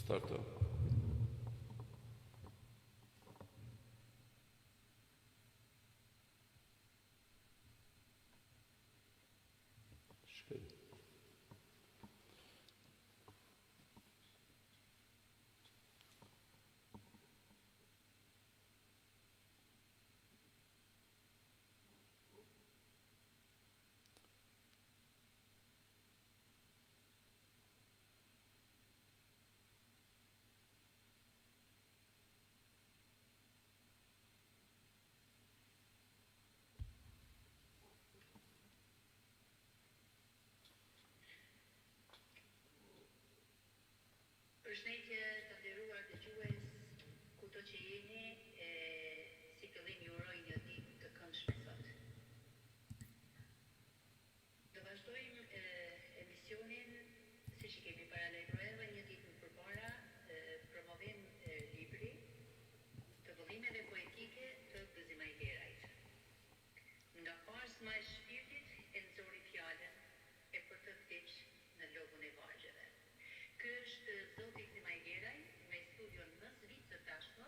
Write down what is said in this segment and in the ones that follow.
Starto. Shkoj. Përshëndetje të nderuar dëgjues kudo që jeni e si fillim ju uroj një ditë të këndshme sot. Do vazhdojmë emisionin siç e kemi paralajmëruar edhe një ditë më përpara promovim libri të vëllimeve poetike të Gëzim Ajgerajt. Nga parzma e shpirtit e nxori fjalën e për të vdiq në logun e vargjeve. Ky është zoti Gëzim Ajgeraj me studion në Zvicër tashmë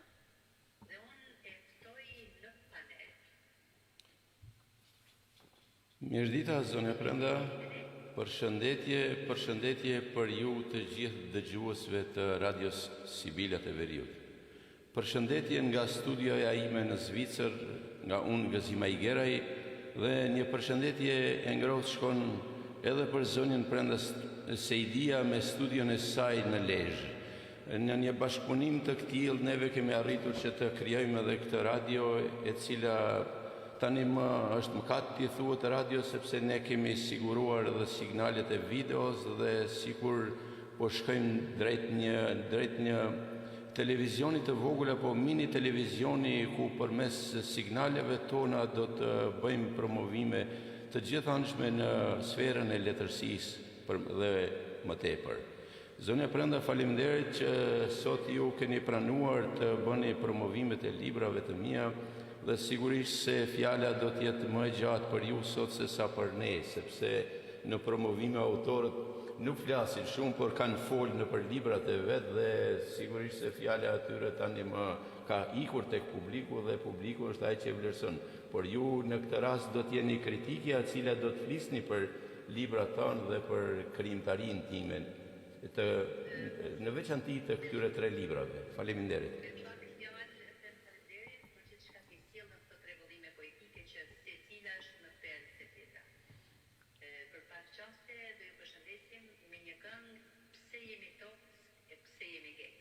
dhe unë e ftoj në panel. Mirëdita zonja Prenda, përshëndetje, përshëndetje për ju të gjithë dëgjuesve të Radios Sibilat e Veriut. Përshëndetje nga studioja ime në Zvicër, nga unë Gëzim Ajgeraj dhe një përshëndetje e ngrohtë shkon edhe për zonjën Prenda Sejdia me studion e saj në Lezhë. Në një bashkëpunim të këtillë neve kemi arritur që të krijojmë edhe këtë radio e cila tani më është mëkat t'i thuhet radio sepse ne kemi siguruar edhe signalet e videos dhe sikur po shkojmë drejt një drejt një televizioni të vogël apo mini televizioni ku përmes signaleve tona do të bëjmë promovime të gjithanshme në sferën e letërsisë për, dhe më tepër. Zonja Prenda, faleminderit që sot ju keni pranuar të bëni promovimet e librave të mia dhe sigurisht se fjala do të jetë më e gjatë për ju sot se sa për ne, sepse në promovime autorët nuk flasin shumë, por kanë folë nëpër librat e vet dhe sigurisht se fjala e tyre tani më ka ikur tek publiku dhe publiku është ai që e vlerëson. Por ju në këtë rast do të jeni kritikja e cila do të flisni për librat tanë dhe për krijimtarinë time të në veçanti të këtyre tre librave. Faleminderit. Me pak fjalë them faleminderit për gjithçka ke sjellë në këto tre vëllime poetike që secila është më perlë se tjetra. Për pak çaste do ju përshëndesim me një këngë Pse jemi toc e pse jemi gegë.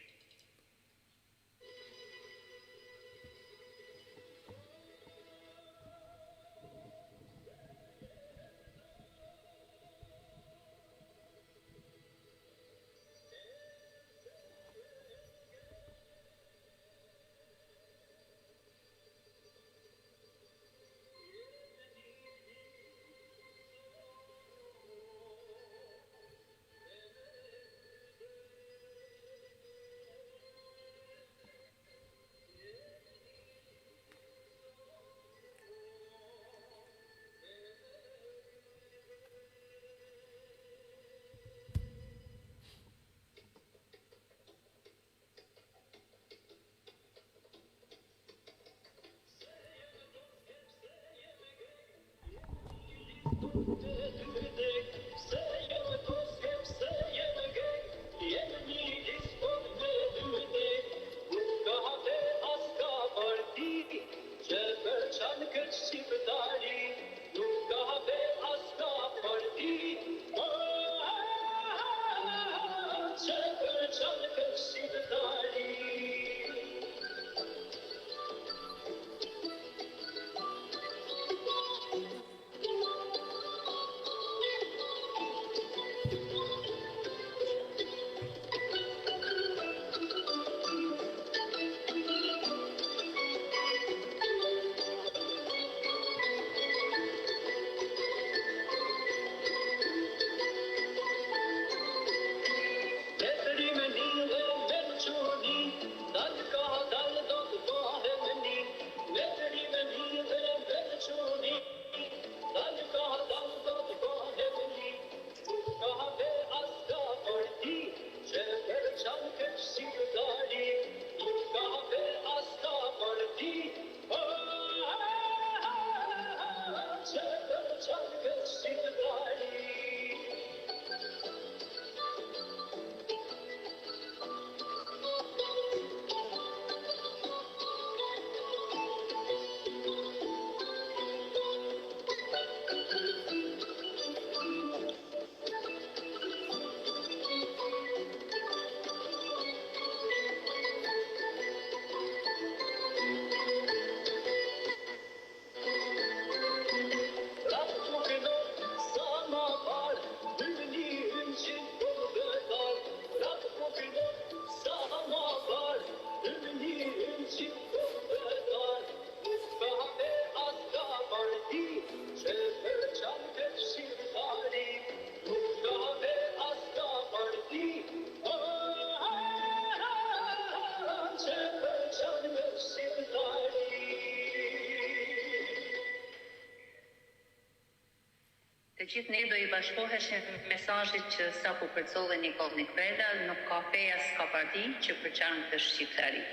Ne do i bashkoheshim mesazhit që sapo përcolli Nikoll Nikprela, nuk ka fe as ka parti që përçan këtë shqiptari.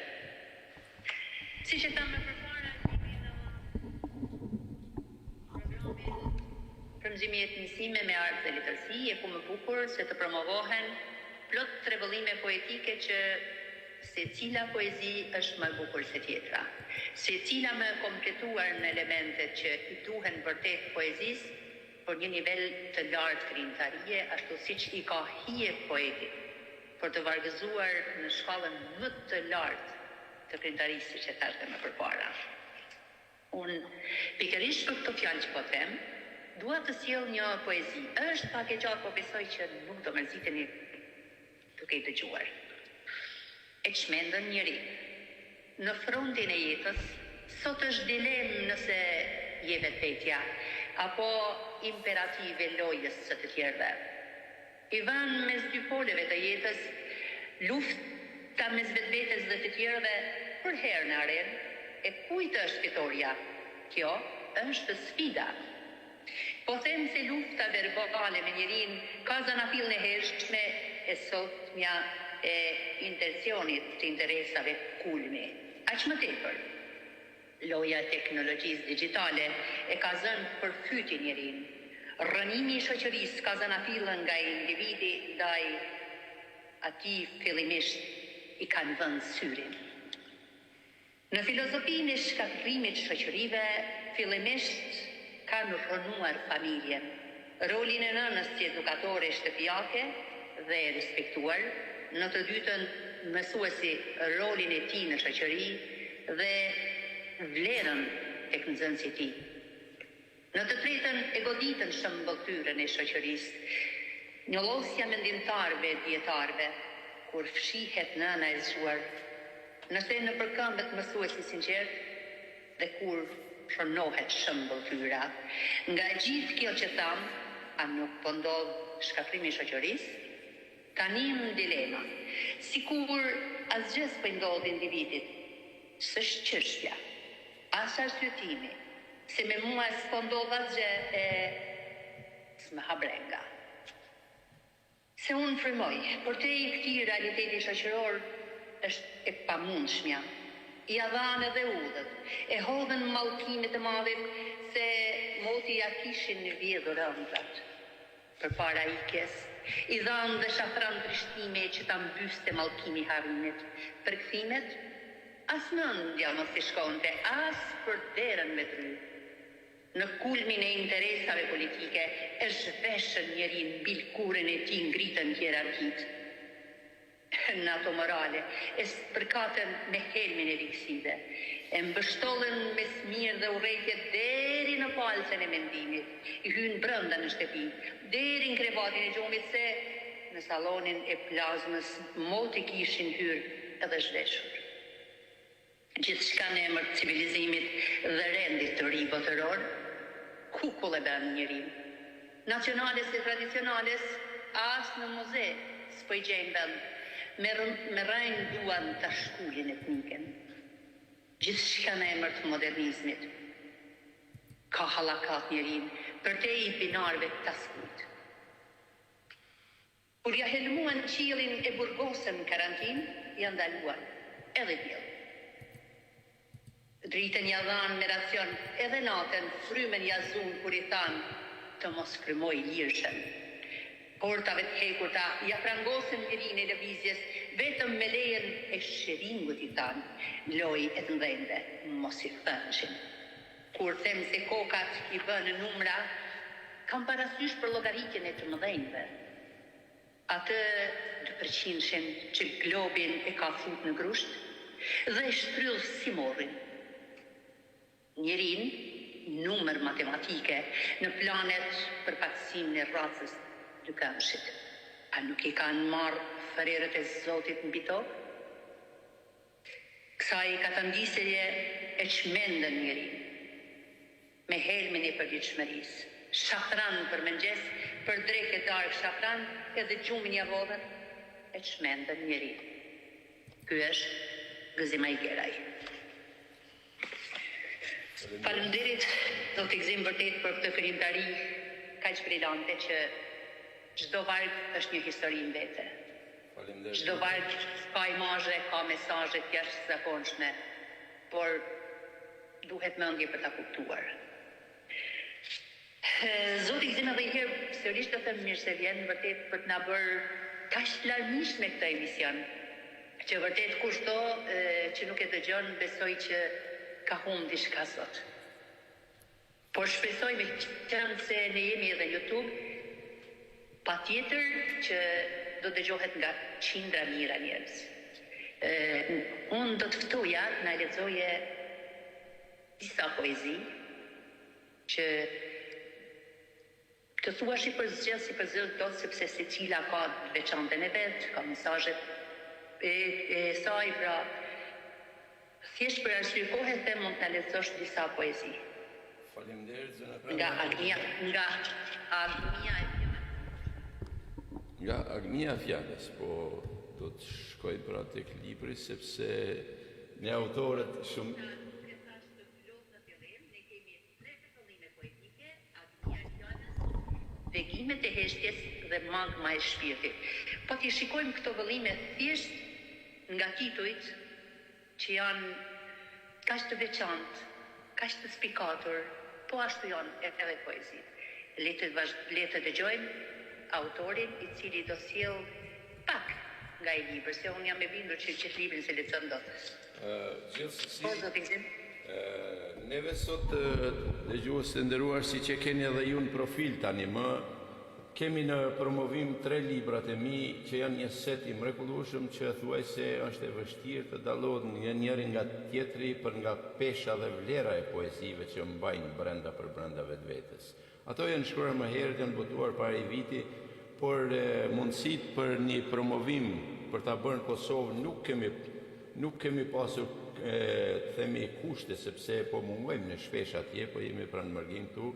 Siç e thamë më përpara, jemi në programin Frymëzimi i jetës sime me art dhe letërsi, e ku më bukur se të promovohen plot tre vëllime poetike që secila poezi është më e bukur se tjetra, secila më e kompletuar në elementet që i duhen vërtet poezisë për një nivel të lartë krijimtarie ashtu siç i ka hije poetit për të vargëzuar në shkallën më të lartë të krijimtarisë siç e thashë dhe më përpara. Unë, pikërisht për këto fjalë që po them, dua të sjell një poezi. Është pak e gjatë, po besoj që nuk do mërziteni duke i dëgjuar. E çmendën njerinë. Në frontin e jetës, sot është dilemë nëse je vetvetja, apo imperativ e lojës së të tjerëve. I vënë mes dy poleve të jetës, lufta mes vetvetes dhe të tjerëve përherë në arenë, e kujt është fitorja? Kjo është sfida. Po them se lufta verbale me njerinë ka zanafillën e hershme e sotmja e intencionit të interesave kulmi. Aq më tepër. Loja e teknologjisë dixhitale e ka zënë për fyti njerinë. Rrënimi i shoqërisë ka zanafillën nga individi ndaj atij fillimisht i kanë vënë syrin. Në filozofinë e shkatërrimit shoqërive fillimisht kanë rrënuar familjen, rolin e nënës si edukatore shtëpiake dhe e respektuar, në të dytën mësuesi rolin e tij në shoqëri dhe vlerën tek nxënësi i tij. Në të tretën e goditën shëmbëlltyrën e shoqërisë, njollosja mendimtarëve e dijetarëve, kur fshihet nëna e zgjuar, nëse nëpërkëmbet mësuesi i sinqertë dhe kur rrënohet shëmbëlltyra. Nga e gjithë kjo që thamë, a nuk po ndodh shkatërrimi i shoqërisë? Tanimë dilema. Sikur asgjë s'po i ndodh individit. S'është çështja. As arsyetimi. Se me mua s'po ndodh asgjë e s'më ha brenga. Se unë frymoj, përtej këtij realiteti shoqëror është e pamundshmja. Ia dhanë edhe udhët, e hodhën mallkimet e madhit se moti ia kishin vjedhur ëndrrat. Përpara ikjes, i dhanë dhe shafran trishtimi që ta mbyste mallkimi i harrimit. Përkthimet? As mendja mos t'i shkonte, as për derën me dry. Në kulmin e interesave politike e zhveshën njerinë mbi lkurën e tij ngritën hierarkitë në ato morale e spërkatën me helmin e ligësive e mbështollën me smirë dhe urrejtje deri në palcën e mendimit i hynë brenda në shtëpi deri në krevatin e gjumit se në sallonin e plazmës moti kishin hyrë edhe zhveshur. Gjithçka në emër të civilizimit dhe rendit të ri botëror, kukull e bënë njerinë. Nacionales e tradicionales as në muze s'po i gjejnë vend, me me rrënjë duan ta shkulin etniken. Gjithçka në emër të modernizmit ka hallakat njerinë përtej binarëve t'askujt. Kur ia helmuan qiellin e burgosën në karantinë, ia ndaluan edhe diellin. Dritën ia dhanë me racion edhe natën frymën ia zunë kur i thanë të mos frymojë lirshëm. Portave të hekurta ia prangosën lirinë e lëvizjes vetëm me lejen e shiringut i thanë, lojë e të mëdhenjve, mos i thënçin. Kur them se kokat i bënë numra, kam parasysh përllogaritjen e të mëdhenjve. Atë dypërqindshin që globin e ka fut në grusht dhe e shtrydh si morrin. Njerinë, numër matematike në planet për pakësimin e racës dykëmbëshit. A nuk i kanë marrë frerët e Zotit mbi tokë? Kësaj katandisjeje e çmendën njerinë me helmin e përditshmërisë. Shafran për mëngjes, për drekë e darkë shafran edhe gjumin ia vodhën, e çmendën njerinë. Ky është Gëzim Ajgeraj. Faleminderit zoti Gëzim vërtet për këtë krijimtari. kaq brilante që çdo varg është një histori në vete. Faleminderit. Çdo varg ka imazhe, ka mesazhe të jashtëzakonshme, por duhet mendje për ta kuptuar. Zoti Gëzim edhe një herë sërish të them mirë se vjen vërtet për të na bërë kaq të larmishme këtë emision që vërtet kushdo që nuk e dëgjon besoj që ka humb diçka sot. Por shpresoj meqenëse ne jemi edhe në YouTube patjetër që do dëgjohet nga qindra mijëra njerëz. Unë do të ftoja të na lexoje disa poezi që të thuash i përzgjedh s'i përzgjedh dot sepse secila ka të veçantën e vet, ka mesazhet e, e saj, pra thjesht për arsye kohe them mund të na lexosh disa poezi. Faleminderit zonja Prenda. Nga Agnia, nga Agnia e fjalës. Nga Agnia e fjalës, po do të shkoj pra tek libri sepse ne autorët shumë Nuk e thashë të plotë në fillim, ne kemi tre vëllime poetike, Agnia e fjalës, Vegimet e heshtjes dhe Magma e shpirtit. Po t'i shikojmë këto vëllime thjesht nga titujt që janë kaq të veçantë, kaq të spikatur, po ashtu janë edhe poezitë. Le të le të dëgjojmë autorin i cili do sjellë pak nga ai libër, se unë jam e bindur që gjithë librin s'e lexon dot. Gjithsesi, Po, zoti Gëzim. neve sot dëgjues të nderuar siç e keni edhe ju në profil tani më, kemi në promovim tre librat e mi që janë një set i mrekullueshëm që thuajse është e vështirë të dallohet një njëri nga tjetri për nga pesha dhe vlera e poezive që mbajnë brenda për brenda vetvetes. Ato janë shkruar më herët, janë botuar para një viti, por mundësitë për një promovim për ta bërë në Kosovë nuk kemi nuk kemi pasur të themi kushte sepse po mungojmë ne shpesh atje, po jemi pra në mërgim këtu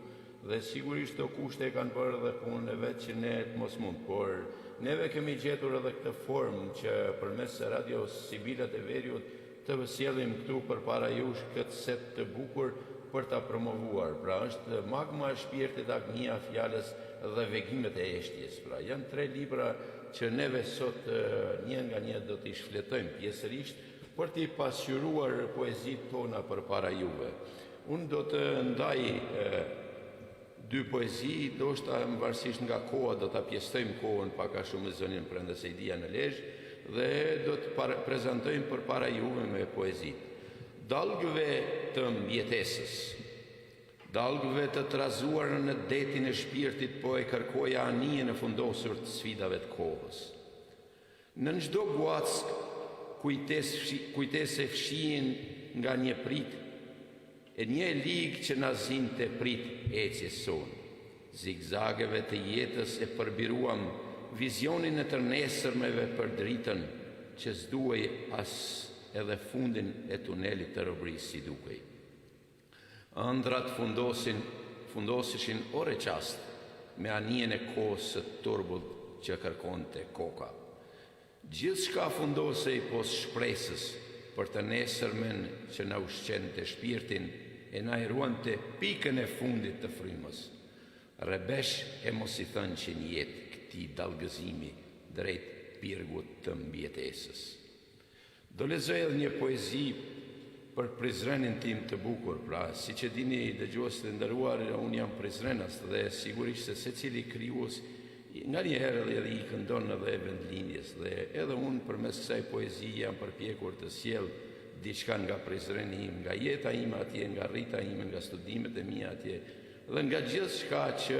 dhe sigurisht këto kushte e kanë bërë edhe punën e vet që ne të mos mund, por neve kemi gjetur edhe këtë formë që përmes Radio Sibilat e Veriut të sjellim këtu përpara jush këtë set të bukur për ta promovuar. Pra është Magma e shpirtit, Agnia e fjalës dhe Vegimet e heshtjes. Pra janë tre libra që neve sot një nga një do t'i shfletojmë pjesërisht për t'i pasqyruar poezitë tona përpara juve. Unë do të ndaj dy poezi, ndoshta varësisht nga koha do ta pjesëtojmë kohën pak a shumë me zonjën Prenda Sejdia në Lezhë dhe do të prezantojmë përpara juve me poezitë. Dallgëve të mbijetesës, dallgëve të trazuara në detin e shpirtit po e kërkoja anijen e fundosur të sfidave të kohës. Nën çdo guackë kujtese fshihen nga një pritë e një e ligë që na zinte pritë ecjes sonë. Zigzageve të jetës e përbiruam vizionin e të nesërmeve për dritën që s'duhej as edhe fundin e tunelit të robërisë si dukej. Ëndrrat fundosin, fundoseshin orë e çast me anijen e kohës së turbullt që kërkonte koka. Gjithçka fundosej pos shpresës për të nesërmen që na ushqente shpirtin e na e ruante pikën e fundit të frymës. Rrebesh e mos i thënçin jetë këtij dallgëzimi drejt pirgut të mbijetesës. Do lexoj edhe një poezi për Prizrenin tim të bukur, pra siç e dini dëgjues të nderuar, unë jam prizrenas dhe sigurisht se secili krijues nganjëherë edhe edhe i këndon edhe vendlindjes dhe edhe unë përmes kësaj poezie jam përpjekur të sjell diçka nga Prizreni im, nga jeta ime atje, nga rrita ime, nga studimet e mia atje dhe nga gjithçka që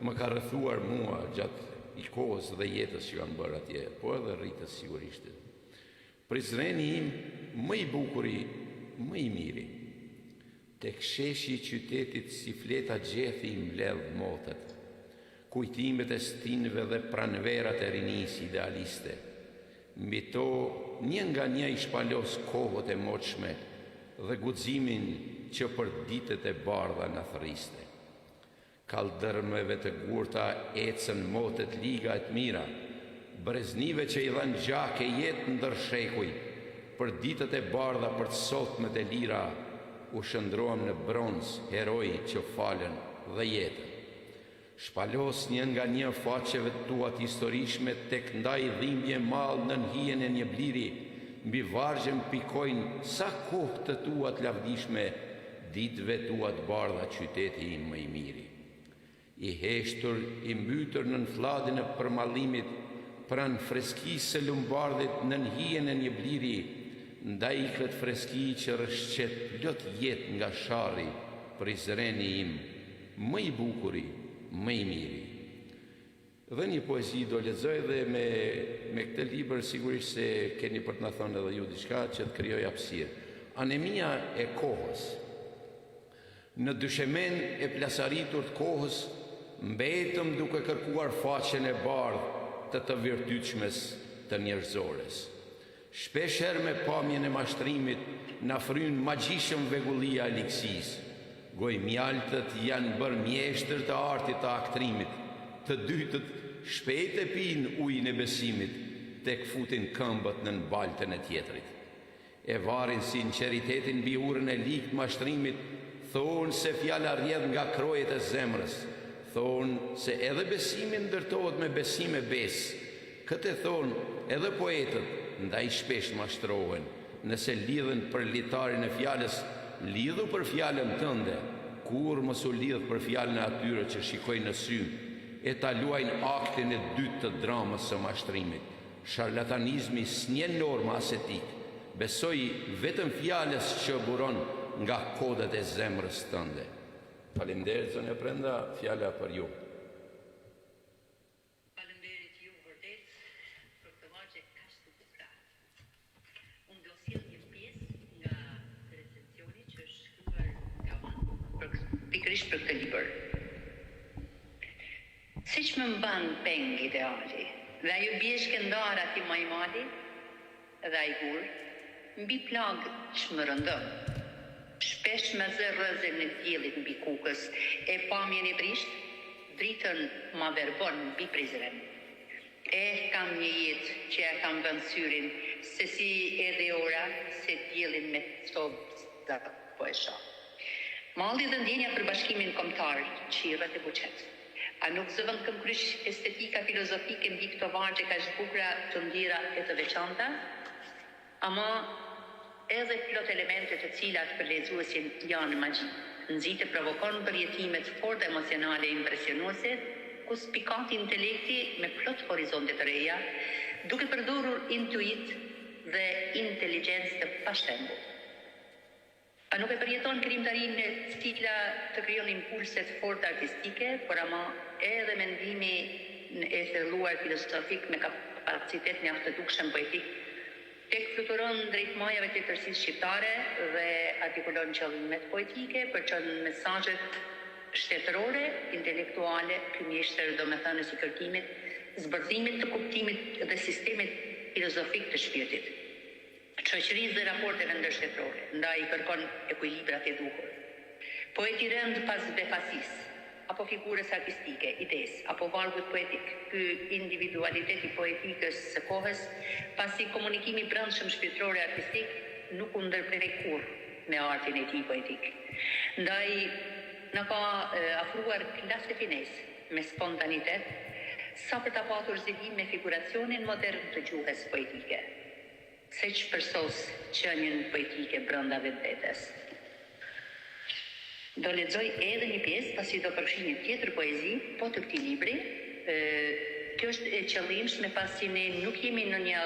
më ka rrethuar mua gjatë i kohës dhe jetës që kam bërë atje, po edhe rritës sigurisht. Prizreni im më i bukuri, më i miri. Tek sheshi i qytetit si fleta gjethi i mbledh motet, kujtimet e stinëve dhe pranverat e rinisë idealiste. Mbi to një nga një i shpalos kohët e moçme dhe guximin që për ditët e bardha na thërriste. Kalldrëmeve të gurta ecën motet liga e të mira, breznive që i dhanë gjak e jetë ndër shekuj, për ditët e bardha për të sotmet e lira u shndërruam në bronz heroj që falën dhe jetën. Shpalos një nga një faqeve të tua të historishme tek ndaj dhimbje mall nën hijen e një bliri, mbi vargje më pikojnë sa kohë të tua të lavdishme ditëve tua të bardha qyteti im më i miri. I heshtur, i mbytur nën flladin e përmallimit, pranë freskisë së Lumbardhit nën hijen e një bliri, ndaj këtë freski që rrëshqet plot jetë nga Sharri, Prizreni im, më i bukuri, më i miri. Dhe një poezi do lexoj dhe me me këtë libër sigurisht se keni për të na thënë edhe ju diçka që të krijoj hapësirë. Anemia e kohës. Në dyshemenë e plasaritur të kohës mbetëm duke kërkuar faqen e bardhë të të virtytshmes të njerëzores. Shpeshherë me pamjen e mashtrimit na fryn magjishëm vegullia e ligësisë. Gojëmjaltët janë bërë mjeshtër të artit të aktrimit, të dytët shpejt e pinë ujin e besimit tek futin këmbët nën baltën e tjetrit. E varin sinqeritetin mbi urën e ligë të mashtrimit, thonë se fjala rrjedh nga krojet e zemrës, thonë se edhe besimi ndërtohet me besim e besë, Këtë e thonë edhe poetët, ndaj shpesh mashtrohen, nëse lidhen për litarin e fjalës, lidhu për fjalën tënde, kurrë mos u lidh për fjalën e atyre që shikojnë në sy e ta luajnë aktin e dytë të dramës së mashtrimit. Sharlatanizmi s'njeh norma as etikë. Besoji vetëm fjalës që buron nga kodet e zemrës tënde. Faleminderit zonja Prenda, fjala për ju. Faleminderit ju vërtet për këto vargje kaq të bukura. Unë do sjell një pjesë nga recensioni që është shkruar nga unë për pikërisht për këtë libër. Seç më mban peng ideali dhe ajo bjeshkë e ndarë aty majë mali Dhe ai gur, mbi plagë ç'më rëndon. Shpesh ma zë rrëzen e diellit mbi Kukës e pamjen e brishtë, dritën ma verbon mbi Prizren. Eh kam një jetë që ia kam vënë syrin se si edhe ora se diellin me copëza po e shoh. Malli dhe ndjenja për bashkimin kombëtar çirret e buçet. A nuk zë vend këmbëkryq estetika filozofike mbi këto vargje kaq të bukura, të ndjera e të veçanta? Ama edhe plot elemente të cilat për lexuesin janë magji, nxit e provokon përjetime të forta emocionale e impresionuese, ku spikat intelekti me plot horizonte të reja, duke përdorur intuitë dhe inteligjencë të pashembullt. A nuk e përjeton krijimtarinë e cila të krijon impulse të forta artistike, por ama edhe mendimin e thelluar filozofik me kapacitet mjaft të dukshëm poetik, tek fluturon drejt majave të letërsisë shqiptare dhe artikulon qëllimet poetike, përçon mesazhet shtetërore, intelektuale, ky mjeshtër domethënës i kërkimit, zbërthimit të kuptimit dhe sistemit filozofik të shpirtit. Shoqërisë dhe raporteve ndërshtetërore, ndaj i kërkon ekuilibrat e duhur. Poeti rend pas befasisë, apo figurës artistike, idesë, apo vargut poetik, ky individualitet i poetikës së kohës, pasi komunikimi i brendshëm shpirtëror e artistik nuk u ndërpre kurrë me artin e tij poetik. Ndaj na ka afruar klas e finesë me spontanitet, sa për ta patur zili me figuracionin modern të gjuhës poetike. Seç përsos qenien poetike brenda vetvetes. Do lexoj edhe një pjesë, pasi do përfshij një tjetër poezi, po të këtij libri. Kjo është e qëllimshme pasi ne nuk jemi në një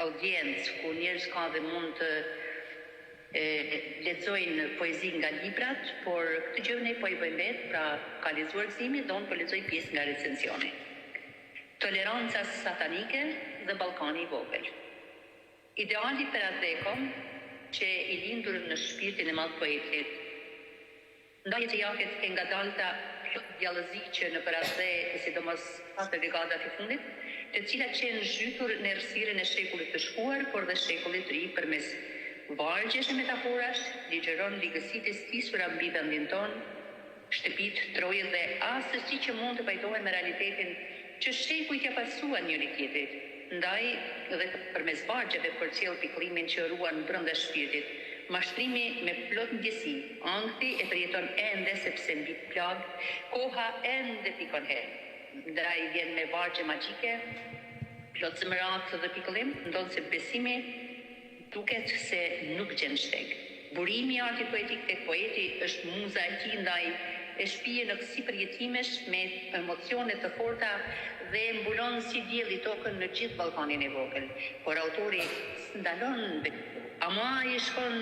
audiencë ku njerëz ka dhe mund të lexojnë poezi nga librat, por këtë gjë ne po e bëjmë vetë, pra ka lexuar Gëzimi dhe unë po lexoj pjesë nga recensioni. Toleranca satanike dhe Ballkani i vogël. Ideali për atdhe-komb qe i lindur në shpirtin e madh poetit. Ndaj ecejaket e ngadalta plot djallëzi që nëpër atdhe e sidomos katër dekadat e fundit, të cilat qenë zhytur në errësirën e shekullit të shkuar por dhe shekullit të ri përmes vargjesh e metaforash ligjëron ligësitë e stisura mbi vendin tonë, Shtëpitë, trojet dhe assesi që mund të pajtohen me realitetin që shekujt ia pasuan njëri-tjetrit, ndaj dhe përmes vargjeve përcjell pikëllimin që ruan brenda shpirtit. Mashtrimi me plot ndjesi, ankthi e përjeton ende sepse mbi plagë, koha ende pikon helm. Ndaj vjen me vargje magjike, plot zemëratë dhe pikëllim, ndonëse besimi duket se nuk gjen shteg. Burimi i artit poetik tek poeti është muza e tij ndaj e shpie në kësi përjetimesh me emocione të forta dhe e mbulon si dielli tokën në gjithë Ballkanin e vogël. Por autori s'ndalon vetëm këtu, ama ai shkon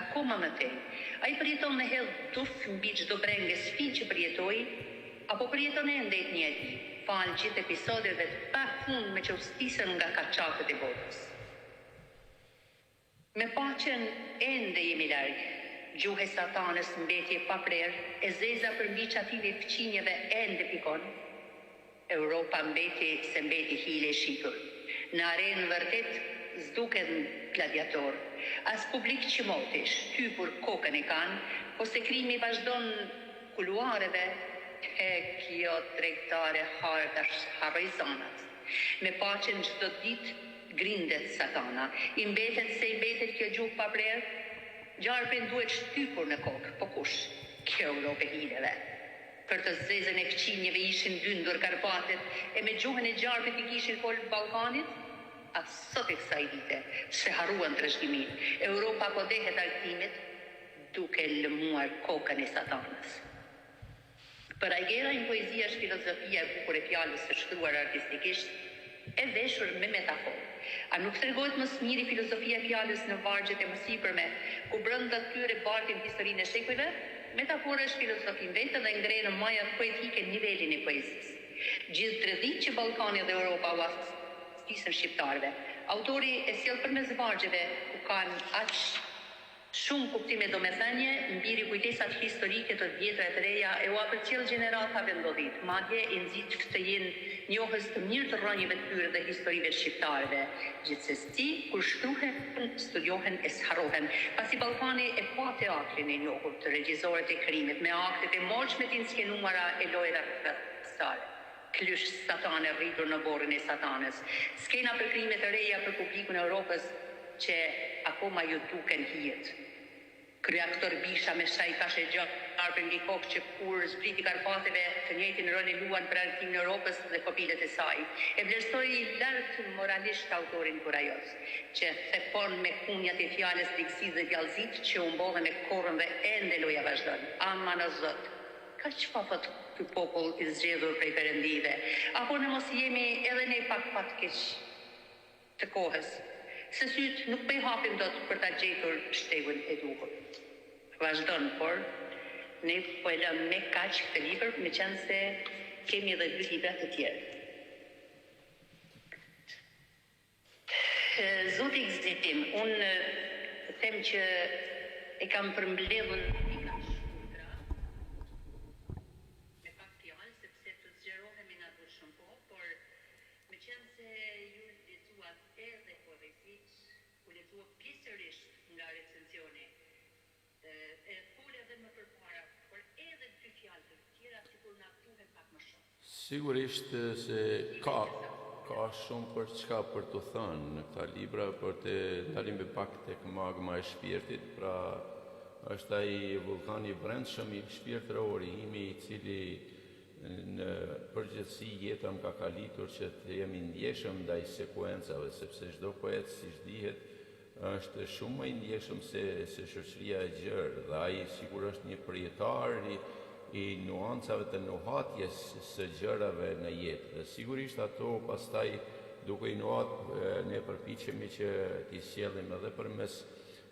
akoma më tej. Ai përjeton dhe hedh duf mbi çdo brengë e sfidë që përjetoi, apo përjeton ende etnia e tij, falë gjithë episodeve të pafundme që u stisën nga kaçakët e botës. Me paqen ende jemi larg. Gjuhë e satanës mbeti e paprerë, e zeza përmbi çatinë e fqinjëve ende pikon. Europa mbeti se mbeti hile e shitur. Në arenë vërtet s'duken gladiatorë. As publik qëmoti, shtypur kokën e kanë, po se krimi vazhdon kuluareve, e kjo tregtare hartash harroi zanat. Me paqen çdo ditë grindet satana. I mbetet se i mbetet kjo gjuhë pa prerë? Gjarprin duhet shtypur në kokë, po kush? Kjo Europë e hileve. Për të zezën e fqinjëve ishin dyndur Karpatet e me gjuhën e gjarprit i kishin folë Ballkanit? As sot e kësaj dite s'e harruan trashëgiminë. Europa po dehet argëtimit duke lëmuar kokën e satanës. Për Ajgerajn poezia është filozofia e bukur e fjalës së shkruar artistikisht, e veshur me metaforë. A nuk tregohet më së miri filozofia e fjalës në vargjet e mësipërme, ku brenda tyre bartin historinë e shekujve? Metafora është filozofi në vete dhe ngre në majat poetike nivelin e poezisë. Gjithë dredhitë që Ballkani dhe Europa ua stisën shqiptarëve, autori e sjell përmes vargjeve ku kanë aq Shumë kuptim e domethënie mbi rikujtesat historike të vjetra e të reja e ua përcjell gjeneratave ndodhitë, madje i nxit të jenë njohës të mirë të rrënjëve të tyre dhe historive të shqiptarëve. Gjithsesi, kur shkruhen, studiohen e s'harrohen, pasi Ballkani e pa teatrin e njohur të regjisorët e krimit me aktet e moçme të inskenuara e lojëra vrastare. Këlysh satane rritur në vorrin e satanës. Skena për krime të reja për publikun e Europës që akoma ju duken hijet. Kryeaktor Bisha me shajkash e gjarpër mbi kokë që kur zbriti Karpateve të njëjtin rol e luan për argëtimin e Europës dhe kopilët e saj. E vlerësoj lart moralisht autorin kurajoz, që thepon me kunjat e fjalës ligësitë dhe djallëzitë që u mbollën e korrën dhe ende loja vazhdon. Aman o Zot! Kaq pafat ky popull i zgjedhur prej perëndive, apo në mos jemi edhe ne pak fatkeq të kohës, se sytë nuk po i hapim dot për ta gjetur shtegun e duhur. Vazhdon, por ne po e lëmë me kaq këtë libër, meqenëse kemi edhe dy libra të tjerë. Zoti Gëzim, unë them që e kam përmbledhur pika të shkurtra, me pak fjalë, sepse të zgjerohemi na duhet shumë kohë, por meqenëse ju lexuat edhe poezitë, u lexua pjesërisht nga recensioni, e fole edhe më përpara, por edhe dy fjalë të tjera sikur na duhen pak më shumë. Sigurisht se ka ka shumë për çka për të thënë në këta libra, por të ndalim pak tek magma e shpirtit, pra është ai vullkani i brendshëm i shpirtëror i imi i cili në përgjithësi jeta më ka kalitur që të jem i ndjeshëm ndaj sekuencave, sepse çdo poet siç dihet Është shumë më i ndjeshëm se se shoqëria e gjerë dhe ai sikur është një përjetar i i nuancave të nuhatjes së gjërave në jetë dhe sigurisht ato pastaj duke i nuhat ne përpiqemi që t'i sjellim edhe përmes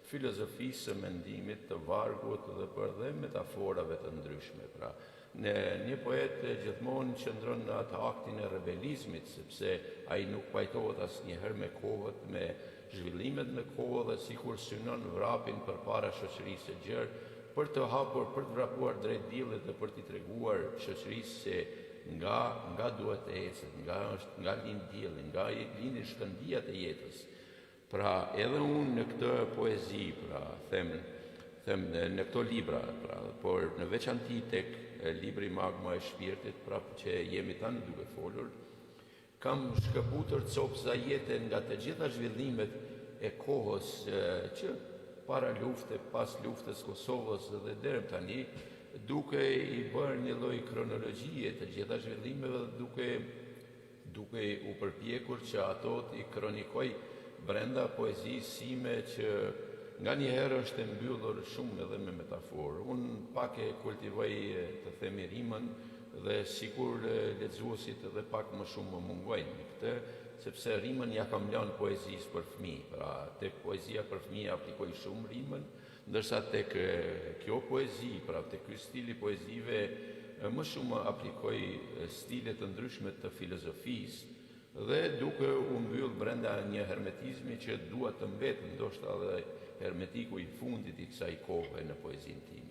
filozofisë së mendimit të vargut dhe për dhe metaforave të ndryshme. Pra, në një poet gjithmonë qëndron në atë aktin e rebelizmit, sepse ai nuk pajtohet asnjëherë me kohët, me zhvillimet në kohë dhe sikur synon vrapin përpara shoqërisë së gjerë për të hapur, për të vrapuar drejt diellit dhe për t'i treguar shoqërisë se nga nga duhet të ecet, nga është, nga lind dielli, nga lindin shkëndijat e jetës. Pra, edhe unë në këtë poezi, pra, them them në këto libra, pra, por në veçanti tek libri Magma e shpirtit, pra që jemi tani duke folur, Kam shkëputur copëza jete nga të gjitha zhvillimet e kohës që. para lufte, pas luftës Kosovës dhe deri më tani, duke i bërë një lloj kronologjie të gjitha zhvillimeve dhe duke duke u përpjekur që ato t'i kronikoj brenda poezisë sime që nganjëherë është e mbyllur shumë edhe me metaforë. Unë pak e kultivoj të themi rimën dhe sikur lexuesit edhe pak më shumë më mungojnë në këtë, sepse rimën ia kam lënë poezisë për fëmijë, pra tek poezia për fëmijë aplikoj shumë rimën, ndërsa tek kjo poezi, pra tek ky stil i poezive më shumë aplikoj stile të ndryshme të filozofisë dhe duke u mbyll brenda një hermetizmi që dua të mbetet ndoshta edhe hermetiku i fundit i kësaj kohe në poezinë time.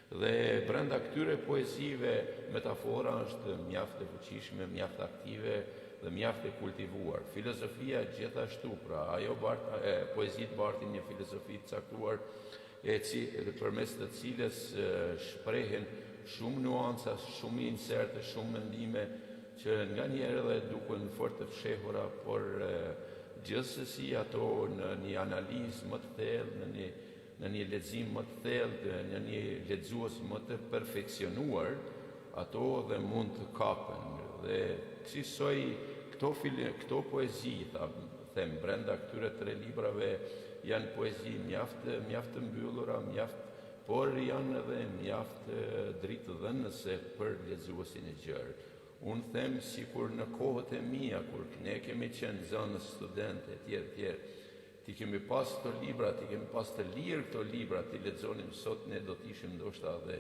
Dhe brenda këtyre poezive metafora është mjaft e fuqishme, mjaft aktive dhe mjaft e kultivuar. Filozofia gjithashtu, pra ajo bart, e, poezitë bartin një filozofi të caktuar e ci, përmes të cilës shprehen shumë nuanca, shumë inserte, shumë mendime që nganjëherë edhe duken fort të fshehura, por gjithsesi ato në një analizë më të thellë, në një në një lexim më të thellë, në një lexues më të perfeksionuar, ato dhe mund të kapen. Dhe kësisoj këto file, këto poezi, tha, them, brenda këtyre tre librave janë poezi mjaft mjaft të mbyllura, mjaft por janë edhe mjaft dritëdhënëse për lexuesin e gjerë. Unë them sikur në kohët e mia kur ne kemi qenë nxënës, studentë etj etj, T'i kemi pas këto libra, t'i kemi pas të lirë këto libra, t'i lexonim sot ne do të ishim ndoshta edhe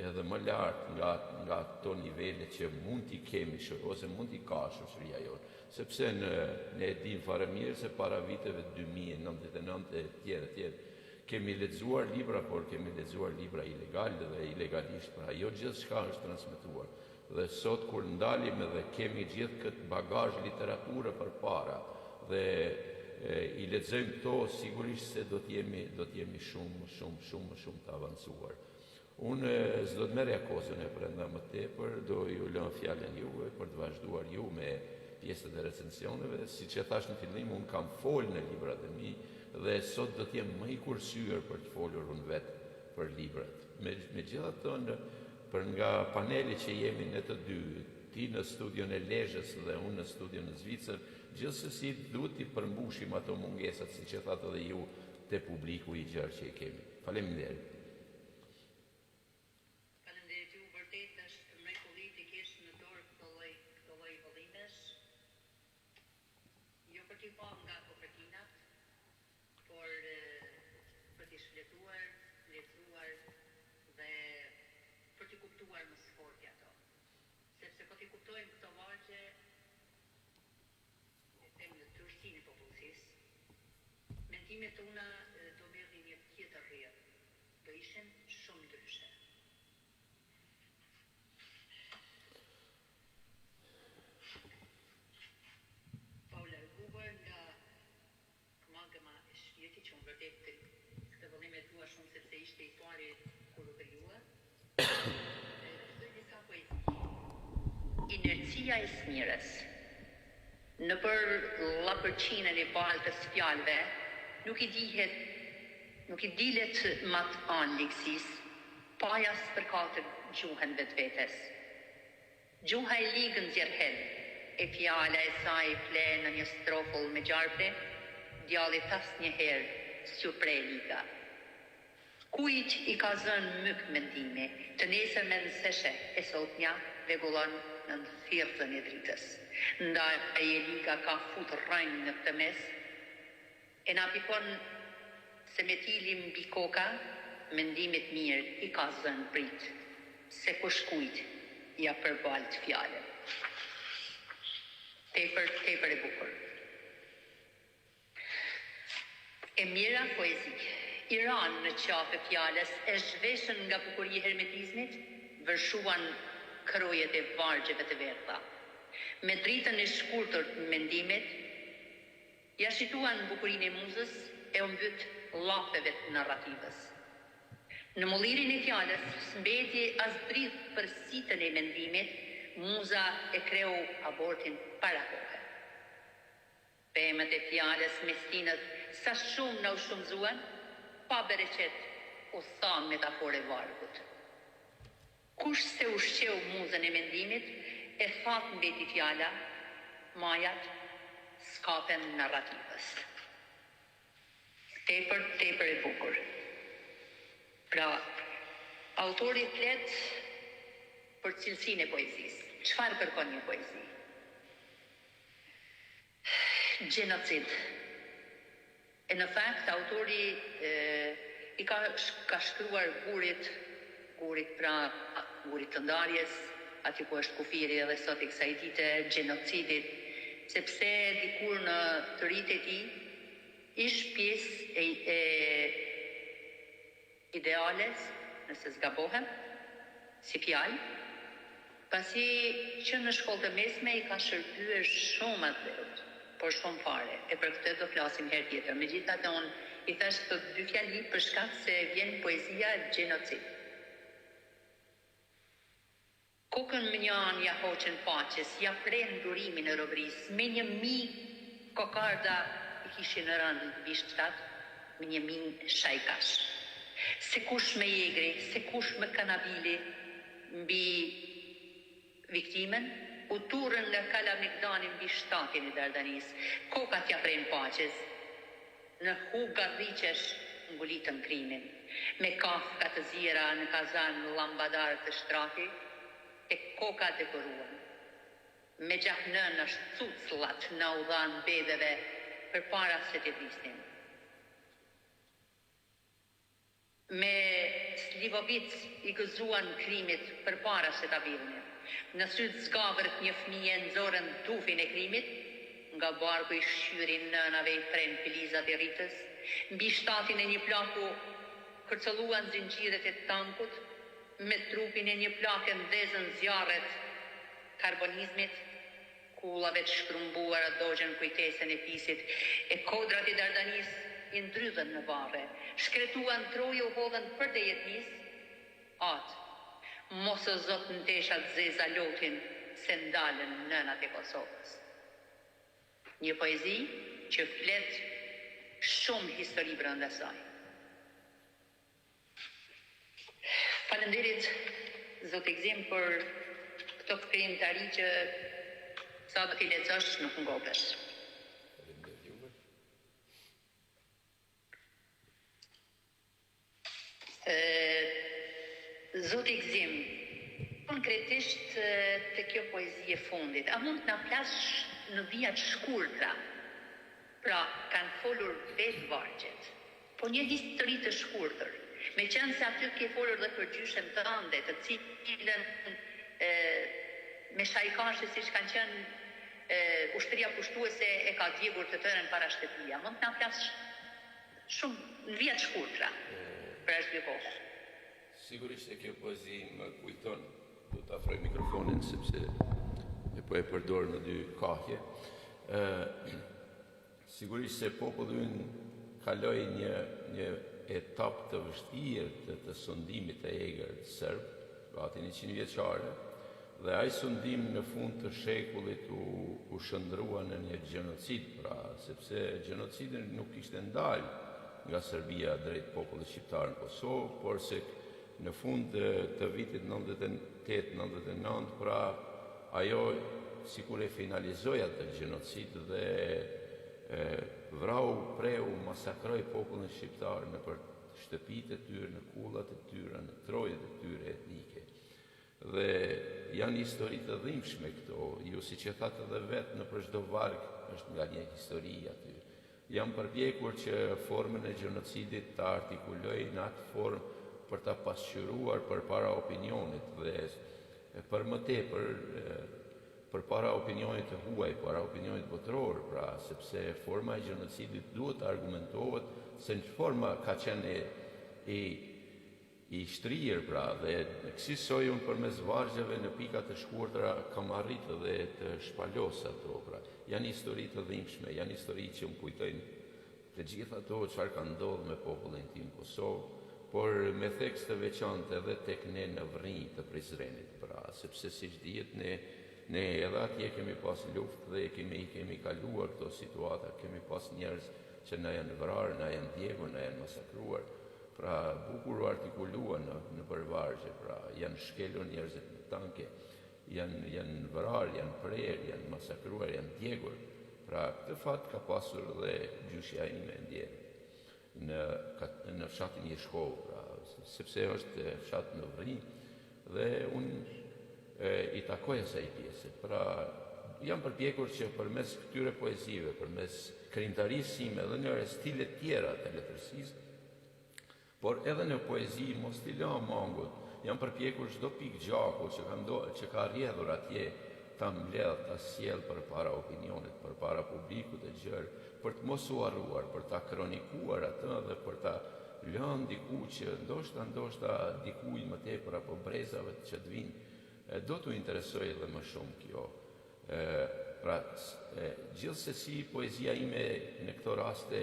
edhe më lart nga nga ato nivele që mund t'i kemi ose mund t'i ka shoqëria jonë. Sepse në ne e dimë fare mirë se para viteve 2099 e tjerë e tjerë kemi lexuar libra, por kemi lexuar libra ilegal dhe ilegalisht, pra jo gjithçka është transmetuar. Dhe sot kur ndalim edhe kemi gjithë këtë bagazh literature përpara dhe i lexojmë këto, sigurisht se do të jemi do të jemi shumë shumë shumë më shumë të avancuar. Unë s'do të merrja kohën e Prenda më tepër, do ju lë fjalën juve për të vazhduar ju me pjesët e recensioneve. Siç e thashë në fillim, unë kam folë në librat e mi dhe sot do të jem më i kursyer për të folur unë vetë për librat. Me, megjithatë, Për nga paneli që jemi ne të dy, ti në studion e Lezhës dhe unë në studion në Zvicër, gjithsesi duhet t'i përmbushim ato mungesat, siç e thatë edhe ju, te publiku i gjerë që i kemi. Faleminderit. Faleminderit ju, vërtet është mrekulli t'i kesh në dorë këto lloj këto lloj vëllimesh, jo për t'i pa nga kopertinat, por për t'i shfletuar, lexuar dhe për t'i kuptuar më së forti ato. Sepse po t'i kuptojmë këto vargje, e them në tërësinë e popullsisë, mendimet tona do merrnin një tjetër rrjedhë, do ishin shumë ndryshe. Pa u larguar nga Magma e shpirtit që unë vërtet këtë vëllim e dua shumë sepse ishte i pari kur u krijua. Lexoj disa poezi. Inercia e smirës. Nëpër llapërçinën e baltës fjalëve nuk i dihet nuk i dilet mat anë ligësisë, pa ia spërkatur gjuhën vetvetes. Gjuha e ligë nxjerr helm, e fjala e saj fle në një strofull me gjarprin, djallit asnjëherë s'ju pre e liga. Kujt i ka zënë myk mendimi, të nesërmen s'e sheh, e sotmja vegullon nën thirrëzën e dritës. Ndaj e liga ka fut rrënjë në këtë mes, E na pikon se metili mbi koka mendimit mirë i ka zënë pritë se kush kujt ia përbalt fjalën. Tepër tepër e bukur. E mjera poezi. I ranë në qafë fjalës e zhveshën nga bukuria e hermetizmit, vërshuan krojet e vargjeve të verdha. Me dritën e shkurtër të mendimit, Ia shituan bukurinë e muzës e u mbyt llafeve të narrativës. Në mullirin e fjalës s'mbeti as drithë për sitën e mendimit, muza e kreu abortin para kohe. Pemët e fjalës me stinët sa shumë na u shumëzuan? Pa bereqet u tha metaforë e vargut. Kush s'e ushqeu muzën e mendimit, e thatë mbeti fjala, majat s'kapen narrativës. Tepër, tepër e bukur. Pra, autori flet për cilësinë e poezisë. Çfarë kërkon një poezi? Gjenocid. E në fakt autori i ka ka shkruar gurit, gurit pra gurit të ndarjes, aty ku është kufiri edhe sot e kësaj dite, gjenocidit, sepse dikur në të ritë e tij ish pjesë e e Ideales, nëse s'gabohem, si fjalë, pasi që në shkollë të mesme i ka shërbyer shumë atdheut, por shumë fare, e për këtë do flasim herë tjetër. Megjithatë unë i thashë këto dy fjali për shkak se vjen poezia Gjenocid. Kokën mënjanë ia hoqën paqes, ia prenë durimin e robërisë, me 1000 kokarda i kishin rënë mbi shtat, me 1000 shajkash. Se kush me egri, se kush me kanabili mbi viktimën, u turrën nga Kalamegdani mbi shtatin e Dardanisë, kokat ia prenë paqes, në hu gardhiqesh ngulitën krimin. Me kafka të ziera në kazan llambadar të shtrati, tek koka dekoruan. Me gjak nënash cucllat na u dhanë bebeve përpara se t'i vrisnin. Me slivovic i gëzuan krimit përpara se ta villnin. Në sy të zgavër të një fëmije nxorën tufin e krimit, nga barku i shqyri nënave i prenë filizat e rritës, mbi shtatin e një plaku kërcëlluan zinxhirët e tankut, me trupin e një plake ndezën zjarret karbonizmit, Kullave të shkrumbuara dogjën kujtesën e fisit, e kodrat e Dardanisë i ndrydhën në varre, shkretuan troje u hodhën përtej etnisë? Atë, mos o Zot në tesha të zeza lotin se ndalën nënat e Kosovës. Një poezi që flet shumë histori brenda saj. Faleminderit zoti Gëzim për këto krijimtari që sa do t'i lexosh nuk ngopesh. Faleminderit juve. Zoti Gëzim, konkretisht te kjo poezi e fundit, a mund të na flasësh në vija të shkurtra? Pra, kanë folur vetë vargjet. Po një histori të shkurtër, meqenëse aty ke folur dhe për gjyshen tënde, të cilën me shajkashe siç kanë qenë ushtria pushtuese e ka djegur të tërën para shtëpia. Mund të na flasësh shumë në vija të shkurtra për arsye kohe. Sigurisht se kjo poezi më kujton, do të afroj mikrofonin sepse e po e përdor në dy kahje. Ë Sigurisht se populli ynë kaloi një një etapë të vështirë të, të sundimit të egër serb, gati 100 vjeçare, dhe ai sundim në fund të shekullit u, u shndërrua në një gjenocid, pra, sepse gjenocidi nuk ishte ndalë nga Serbia drejt popullit shqiptar në Kosovë, por se në fund të vitit 98-99, pra ajo sikur e finalizoi atë gjenocid dhe e, vrau, preu, masakroi popullin shqiptar nëpër shtëpitë e tyre, në kullat e tyre, në trojet e tyre etnike. Dhe janë histori të dhimbshme këto, ju siç e thatë edhe vetë nëpër çdo varg është nga një histori aty. Jam përpjekur që formën e gjenocidit ta artikuloj në atë formë për ta pasqyruar përpara opinionit dhe për më tepër përpara opinionit të huaj, para opinionit botëror, pra sepse forma e gjenocidit duhet të argumentohet se në ç'formë ka qenë i I shtrirë, pra, dhe kësisoj unë përmes vargjeve në pika të shkurtra kam arritë dhe të shpalos ato, pra. Janë histori të dhimbshme, janë histori që më kujtojnë të gjitha ato çfarë ka ndodhur me popullin tim në Kosovë, por me theks të veçantë edhe tek ne në Vrinjë të Prizrenit, pra, sepse siç dihet ne ne edhe atje kemi pas luftë dhe kemi i kemi kaluar këto situata, kemi pas njerëz që na janë vrarë, na janë djegur, na janë masakruar. Pra, bukur u artikulua në nëpër vargje, pra janë shkelur njerëzit me tanke, janë janë vrarë, janë prerë, janë masakruar, janë djegur. Pra, këtë fat ka pasur dhe gjyshja ime e ndjerë në në fshatin Jeshkovë, pra, sepse është fshat në Vërrinë dhe unë e, i takoj asaj pjese. Pra, jam përpjekur që përmes këtyre poezive, përmes krijimtarisë sime dhe në stile tjera të letërsisë, por edhe në poezi mos t'i lë mangut. Jam përpjekur çdo pikë gjaku që ka ndo, që ka rrjedhur atje ta mbledh, ta sjell përpara opinionit, përpara publikut e gjerë, për të mos u harruar, për ta kronikuar atë dhe për ta lënë diku që ndoshta ndoshta dikujt më tepër apo brezave që të vinë do t'u interesojë edhe më shumë kjo. E, pra, e, gjithsesi poezia ime në këto raste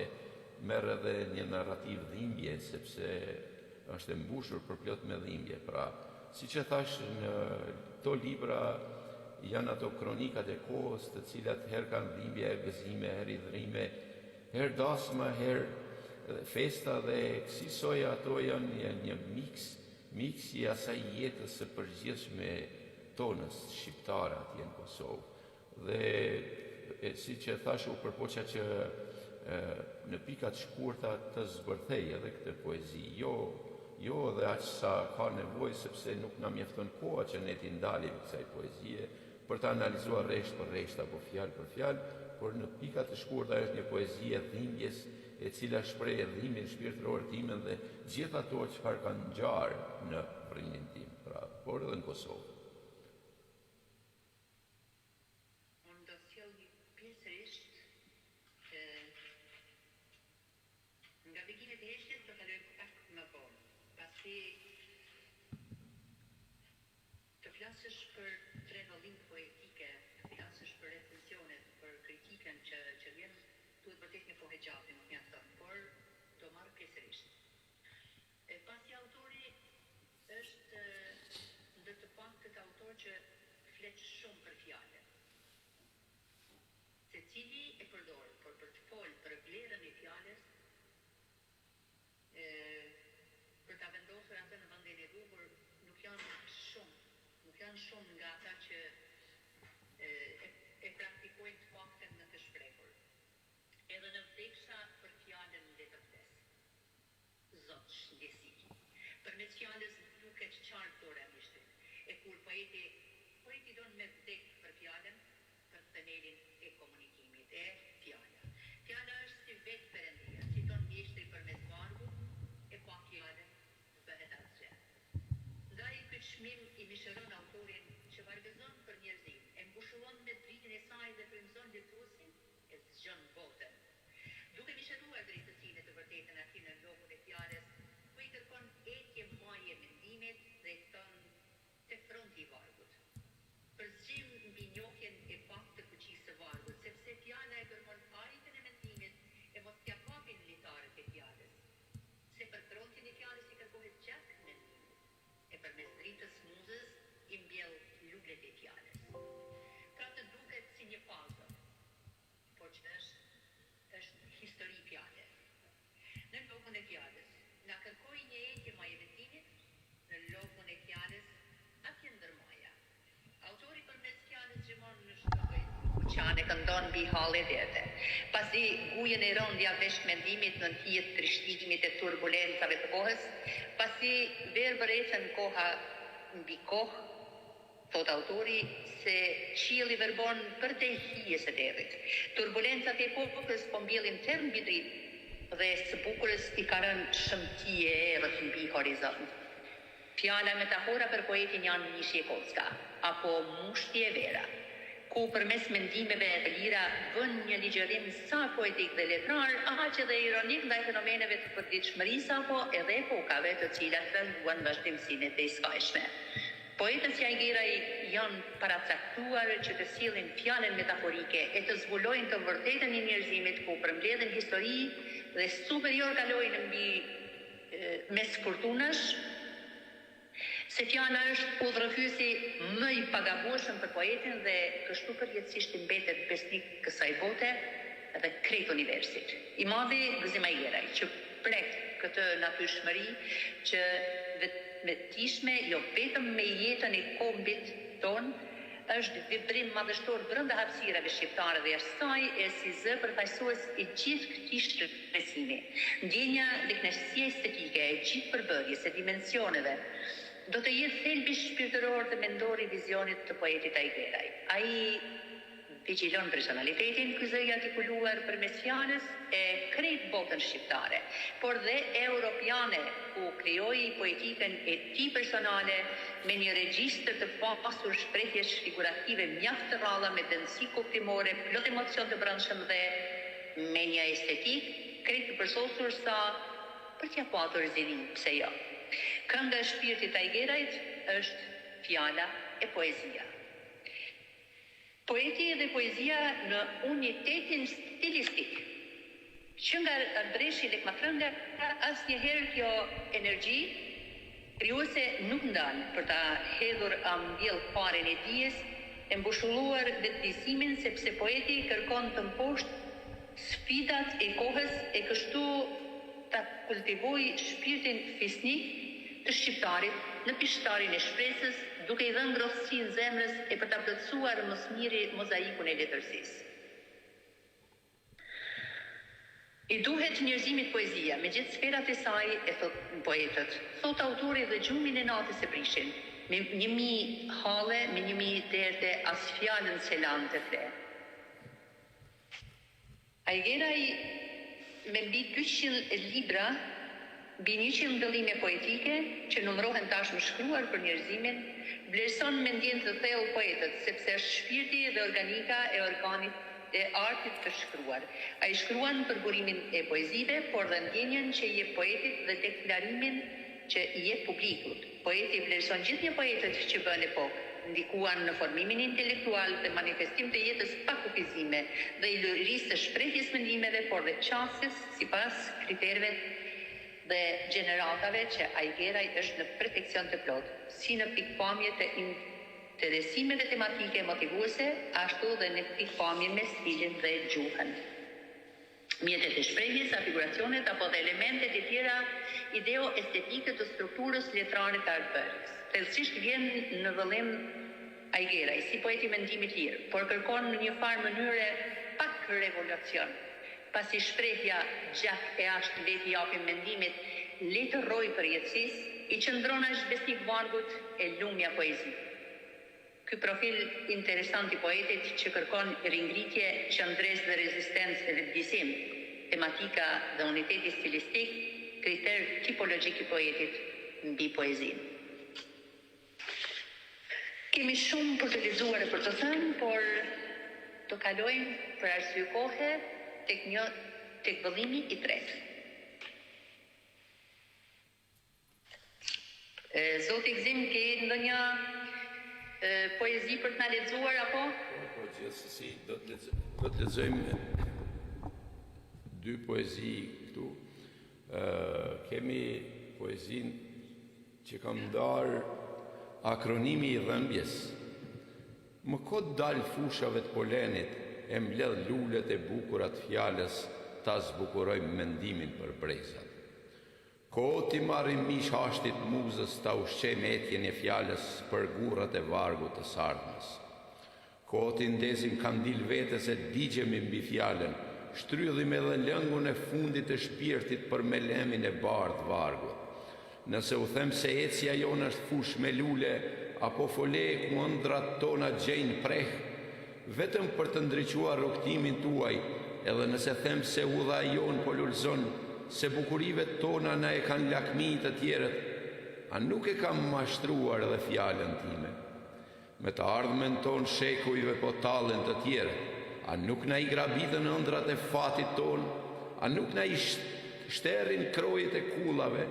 merr edhe një narrativë dhimbje, sepse është e mbushur përplot me dhimbje. Pra, siç e thashë në këto libra janë ato kronikat e kohës, të cilat herë kanë dhimbje, herë gëzime, herë hidhërime, herë dasma, herë festa dhe kësisoj ato janë një, një miks, miks i asaj jetës së përgjithshme tonës shqiptare atje në Kosovë. Dhe e, siç e thashë, u përpoqa që e, në pika të shkurta të zbërthej edhe këtë poezi, jo jo edhe aq sa ka nevojë sepse nuk na mjafton koha që ne t'i ndalim kësaj poezie për ta analizuar rresht për rresht apo fjalë për fjalë, por në pika të shkurta është një poezi e dhimbjes e cila shpreh dhimbjen shpirtërore timen dhe gjithë ato çfarë kanë ngjarë në Vrrinin tim, pra, por edhe në Kosovë. Unë do të sjell një pjesërisht e, nga begimet e heshtjes do kalojmë pak më vonë, pasi të flasësh për tre vëllim poetike, të flasësh për recensionet, për kritikën që që vjen, duhet vërtet një kohë e gjatë, nuk mjafton, por do marr pjesërisht. E pasi autori është ndër të paktët autor që flet shumë për fjalën. Secili e përdor, por për të folë për vlerën e fjalës, e për ta vendosur atë në vendin e duhur, nuk janë shumë, nuk janë shumë nga ata që e, e praktikojnë të paktën në të shprehur. Edhe në vdeksha për fjalën le të vdes. Zot ndjesi. Përmes fjalës duket qartë dora e mjeshtrit. E kur poeti poeti don me vdek për fjalën, për themelin e komunikimit, e fjala. Fjala është si vetë Perëndia, citon mjeshtri përmes vargut, e pa fjalën s'bëhet asgjë. Ndaj ky çmim i mishëron autorin që vargëzon për njerëzinë, e mbushëllon me dritën e saj dhe frymëzon lexuesin, e zgjon botën. Duke mishëruar drejtësinë e të vërtetën atje në logun e fjalës, ku i kërkon etje maje mendimit, drejton te fronti i vargut. Për zgjim mbi njohjen e paktë të fuqisë së vargut, sepse fjala e gërmon ajkën e mendimit e mos t'ia kapin litarët e fjalës. Se për frontin e fjalës i kërkohet gjak mendimit, e përmes dritës muzës i mbjell lulet e fjalës. Pra të duket si një pazëll, por që është është histori fjale. Në logun e fjalës, na kërkoi një etje maje mendimit, në logun e fjalës, atje ndër maja. Autori përmes fjalës gjëmon në çdo poezi, ku qan e këndon mbi halle e derde. Pasi gujën e rëndë ia vesh mendimit nën hije të trishtimit e turbulencave të kohës, pasi verbër ecën koha mbi kohë, Thotë autori se qielli verbon përtej hijes së territ. Turbulencat e epokës po mbjellin terr mbi dritë dhe së bukurës i ka rënë shëmti e errët mbi horizont. Fjala e metafora për poetin janë mishi e kocka, apo mushti e vera, ku përmes mendimeve të lira bën një ligjërim sa poetik dhe letrar, aq edhe ironik ndaj fenomeneve të përditshmërisë apo edhe epokave të cilat trazuan vazhdimësinë e tejskajshme. Poetët si Ajgeraj janë paracaktuar që të sjellin fjalën metaforike e të zbulojnë të vërtetën e njerëzimit ku përmbledhin histori dhe superior kalojnë mbi mes furtunash, se fjala është udhërrëfyesi më i pagabueshëm për poetin dhe kështu përjetësisht i mbetet besnik kësaj bote dhe krejt universit. I madhi Gëzim Ajgeraj që prek. këtë natyrshmëri që vetvetishme jo vetëm me jetën e kombit tonë, është vibrim madhështor brenda hapësirave shqiptare dhe jashtë saj e si zë përfaqësues i gjithë këtij shpresimi. Ndjenja dhe kënaqësia estetike e gjithë përbërjes e dimensioneve do të jetë thelbi shpirtëror dhe mendor i vizionit të poetit Ajgeraj. Ai Vigjilon personalitetin ky zë i artikuluar përmes fjalës e krejt botën shqiptare, por dhe europiane ku krijoi poetikën e tij personale me një regjistër të pasur shprehjesh figurative mjaft të rralla me dendësi kuptimore plot emocion të brendshëm dhe me një estetikë krejt të përsosur sa për t'ia patur zili pse jo. Kënga e shpirtit të Ajgerajt është fjala e poezia. Poeti dhe poezia në unitetin stilistik. Që nga Arbreshi Lek Matrënga asnjëherë kjo energji krijuese nuk ndal për ta hedhur a mbjellë farën e dijes e mbushulluar vetëdijësimin sepse poeti kërkon të mposhtë sfidat e kohës e kështu ta kultivojë shpirtin fisnik të shqiptarit në pishtarin e shpresës, duke i dhënë ngrohtësinë zemrës e për ta plotësuar më së miri mozaikun e letërsisë. I duhet njerëzimit poezia, me gjithë sferat e saj e thonë poetët, thotë autori dhe gjumin e natës e prishin, me njëmijë halle, me njëmijë derte as fjalën s'e lanë të fle. Ajgeraj me mbi 200 libra, mbi 100 vëllime poetike, që numërohen tashmë shkruar për njerëzimin, vlerëson me ndjenjë të thellë poetët, sepse është shpirti dhe organika e organit e artit të shkruar. Ai shkruan për burimin e poezive, por dhe ndjenjën që i jep poetit dhe deklarimin që i jep publikut. Poeti vlerëson gjithnjë poetët që bënë epokë, ndikuan në formimin intelektual dhe manifestim të jetës pa kufizime dhe i lirisë së shprehjes mendimeve, por dhe qasjes sipas kritereve dhe gjeneratave që Ajgeraj është në perfeksion të plotë, si në pikëpamje të interesimeve tematike motivuese, ashtu dhe në pikëpamje me stilin dhe gjuhën. Mjetet e shprehjes, a figuracionet apo dhe elementet e tjera ideo-estetike të strukturës letrare të artbërjes. Thellësisht vjen në vëllim Ajgeraj, si poet i mendimit lirë, por kërkon në një farë mënyre pak revolucion, pasi shprehja gjak e asht le t'i japim mendimit, le të rrojë përjetësisht, i qëndron aq besnik vargut e lumja poezi. Ky profil interesant i poetit që kërkon ringritje, qëndresë dhe rezistencë e vetëdijësim, tematika dhe uniteti stilistik, kriter tipologjik i poetit mbi poezinë. Kemi shumë për të lexuar e për të thënë, por do kalojmë për arsye kohe tek një tek vëllimi i tretë. Zoti Gëzim, ke ndonjë poezi për të na lexuar apo? Po, po, gjithsesi, do të lexoj, do të lexojmë dy poezi këtu. Ë kemi poezinë që kam ndarë akronimi i dhëmbjes. Më kot dal fushave të polenit e mbledh lulet e bukura të fjalës ta zbukurojmë mendimin për brezat. Kot t'i marrim mish ashtit muzës ta ushqejmë etjen e fjalës për gurrat e vargut të s'ardhmes. Kot i ndezim kandil vetes e digjemi mbi fjalën, shtrydhim edhe lëngun e fundit të shpirtit për melemin e bardhë vargut. Nëse u them se ecja jonë është fushë me lule apo fole ku ëndrrat tona gjejnë preh, Vetëm për të ndriçuar rrugëtimin tuaj, edhe nëse them se udha e jonë po lulëzon, se bukurive tona na e kanë lakmi të tjerët, a nuk e kam mashtruar edhe fjalën time? Me të ardhmen tonë shekujve po tallen të tjerët, a nuk na i grabitën ëndrrat e fatit tonë? A nuk na i shterrin krojet e kullave?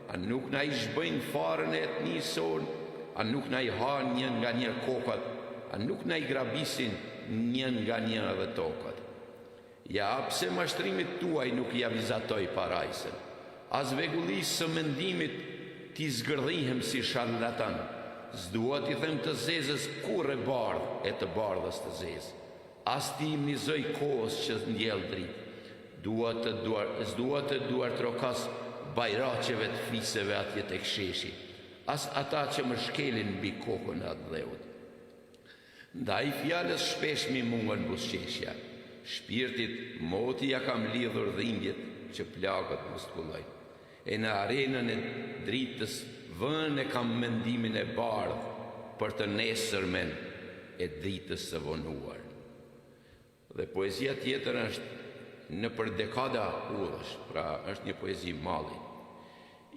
A nuk na i zhbëjnë farën e etnisë sonë? A nuk na i hanë një nga një kokat? A nuk na i grabisin një nga një edhe tokat? Ja, pse mashtrimit tuaj nuk ia vizatoj parajsën? As vegullisë së mendimit t'i zgërdhihem si sharlatan. S'dua t'i them të zezës kurrë e bardhë e të bardhës të zezë. As t'i imnizoj kohës që ndjell dritë. Dua të duar, s'dua të duartrokas. bajraqeve të fiseve atje tek sheshi, as ata që më shkelin mbi kokën e atdheut. Ndaj fjalës shpesh m'i mungon buzëqeshja. Shpirtit moti ia kam lidhur dhimbjet që plagët mos të kullojnë. E në arenën e dritës vënë e kam mendimin e bardhë për të nesërmen e ditës së vonuar. Dhe poezia tjetër është Nëpër dekada udhësh, pra është një poezi malli.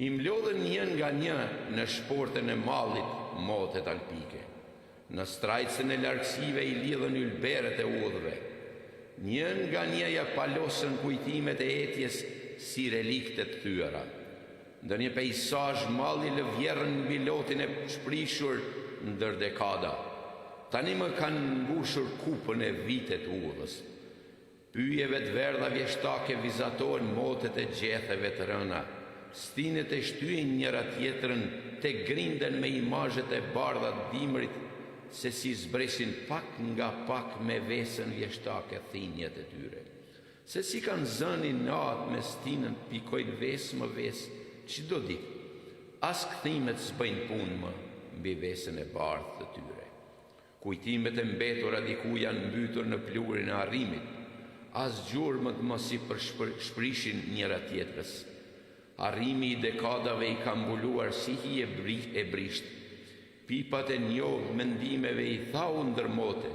I mblodhën një nga një në shportën e mallit motet alpike. Në strajcën e largësive i lidhën ylberet e udhëve. Një nga një ia palosën kujtimet e etjes si relikte të thyera. Ndër një peisazh malli lë vjerrën mbi lotin e shprishur ndër dekada. Tani më kanë mbushur kupën e vitet udhës. Pyjeve të verdha vjeshtake vizatohen motet e gjetheve të rëna. Stinët e shtyjnë njëra-tjetrën te grinden me imazhet e bardha të dimrit se si zbresin pak nga pak me vesën vjeshtake thinjat e tyre. Se si kanë zënë inat me stinën pikojnë vesë më vesë çdo ditë. As kthimet s'bëjnë punë më mbi vesën e bardhë të tyre. Kujtimet e mbetura diku janë mbytur në pluhurin e harrimit. As gjurmët më s'i përshprishin njëra-tjetrës. Harrimi i dekadave i ka mbuluar si hije e brishtë. Pipat e njomë mendimeve i thau ndër mote.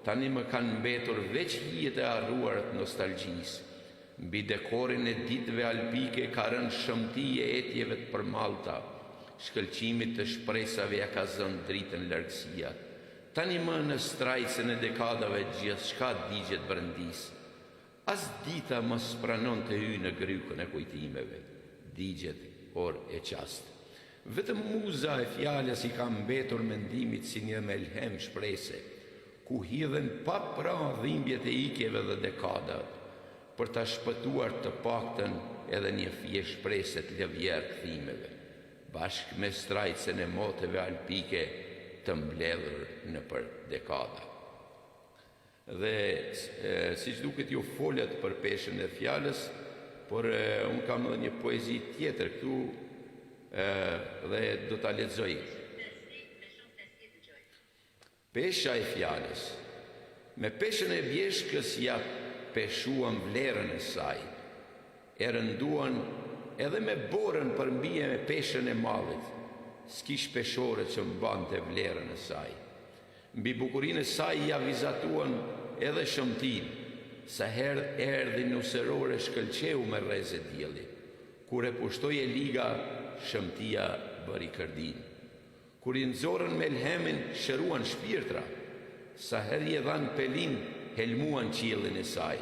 Tani më kanë mbetur veç hijet e harruara të nostalgjisë. Mbi dekorin e ditëve alpike ka rënë shëmti e etjeve të përmallta. Shkëlqimit të shpresave ia ka zënë dritën largësia. Tani më në strajcën e dekadave gjithçka digjet brendisë. As dita më s'pranon të hyjë në grykën e kujtimeve. Digjet orë e çast. Vetëm muza e fjalës i ka mbetur mendimit si një melhem shprese, ku hidhen pa pra dhimbjet e ikjeve dhe dekadat, për ta shpëtuar të paktën edhe një fije shprese të lëvjerë kthimeve, bashkë me strajcën e moteve alpike të mbledhur nëpër dekada. Dhe siç duket ju folët për peshën e fjalës, por unë kam edhe një poezi tjetër këtu dhe do ta lexoj. Pesha e fjalës. Me peshën e bjeshkës ia peshuan vlerën e saj. E rënduan edhe me borën përmbi e me peshën e mallit. S'kish peshore që mbante vlerën e saj. Mbi bukurinë e saj ia vizatuan edhe shëmtinë. Sa herë erdhi nusërore shkëlqeu me rreze dielli. Kur e pushtoi e liga, shëmtia bëri kërdinë. Kur i nxorën melhemin, shëruan shpirtra. Sa herë i dhanë pelinë, helmuan qiellin e saj.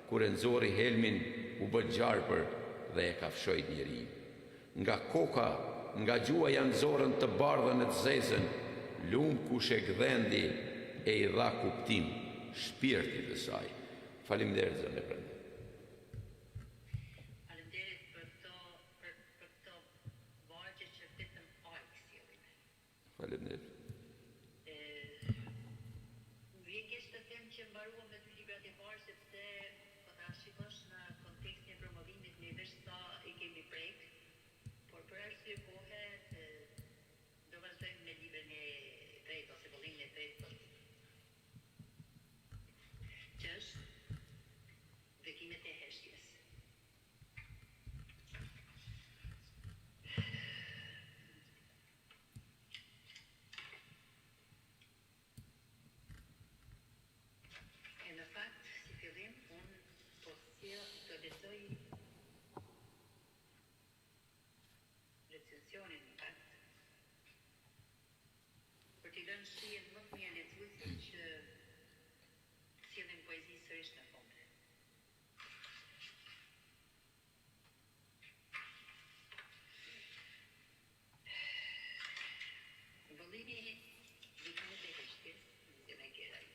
Kur e nxori helmin, u bë gjarpër dhe e kafshoi njeriun. Nga koka, nga gjuha ia nxorën të bardhën e të zezën, lum kush e gdhendi e i dha kuptim shpirtit të saj. Faleminderit zonja Prenda. Faleminderit për këto për për këto vargje që vetëm ajkë sjellin. Faleminderit. Më vjen keq të them që mbaruam me dy librat e parë sepse po ta shikosh në kontekstin e promovimit ne veç sa i kemi prek, por për arsye kohe do vazhdojmë me librin e tretë ose vëllimin e tretë që është Begimet e heshtjes. E në fakt, si fillim, unë po sjell të lexoj recensionin në fakt, për t'i lënë shijen më të mirë lexuesit që sjellim poezi sërish në fund. Vëllimi Begimet e heshtjes, Lulzina Geraj.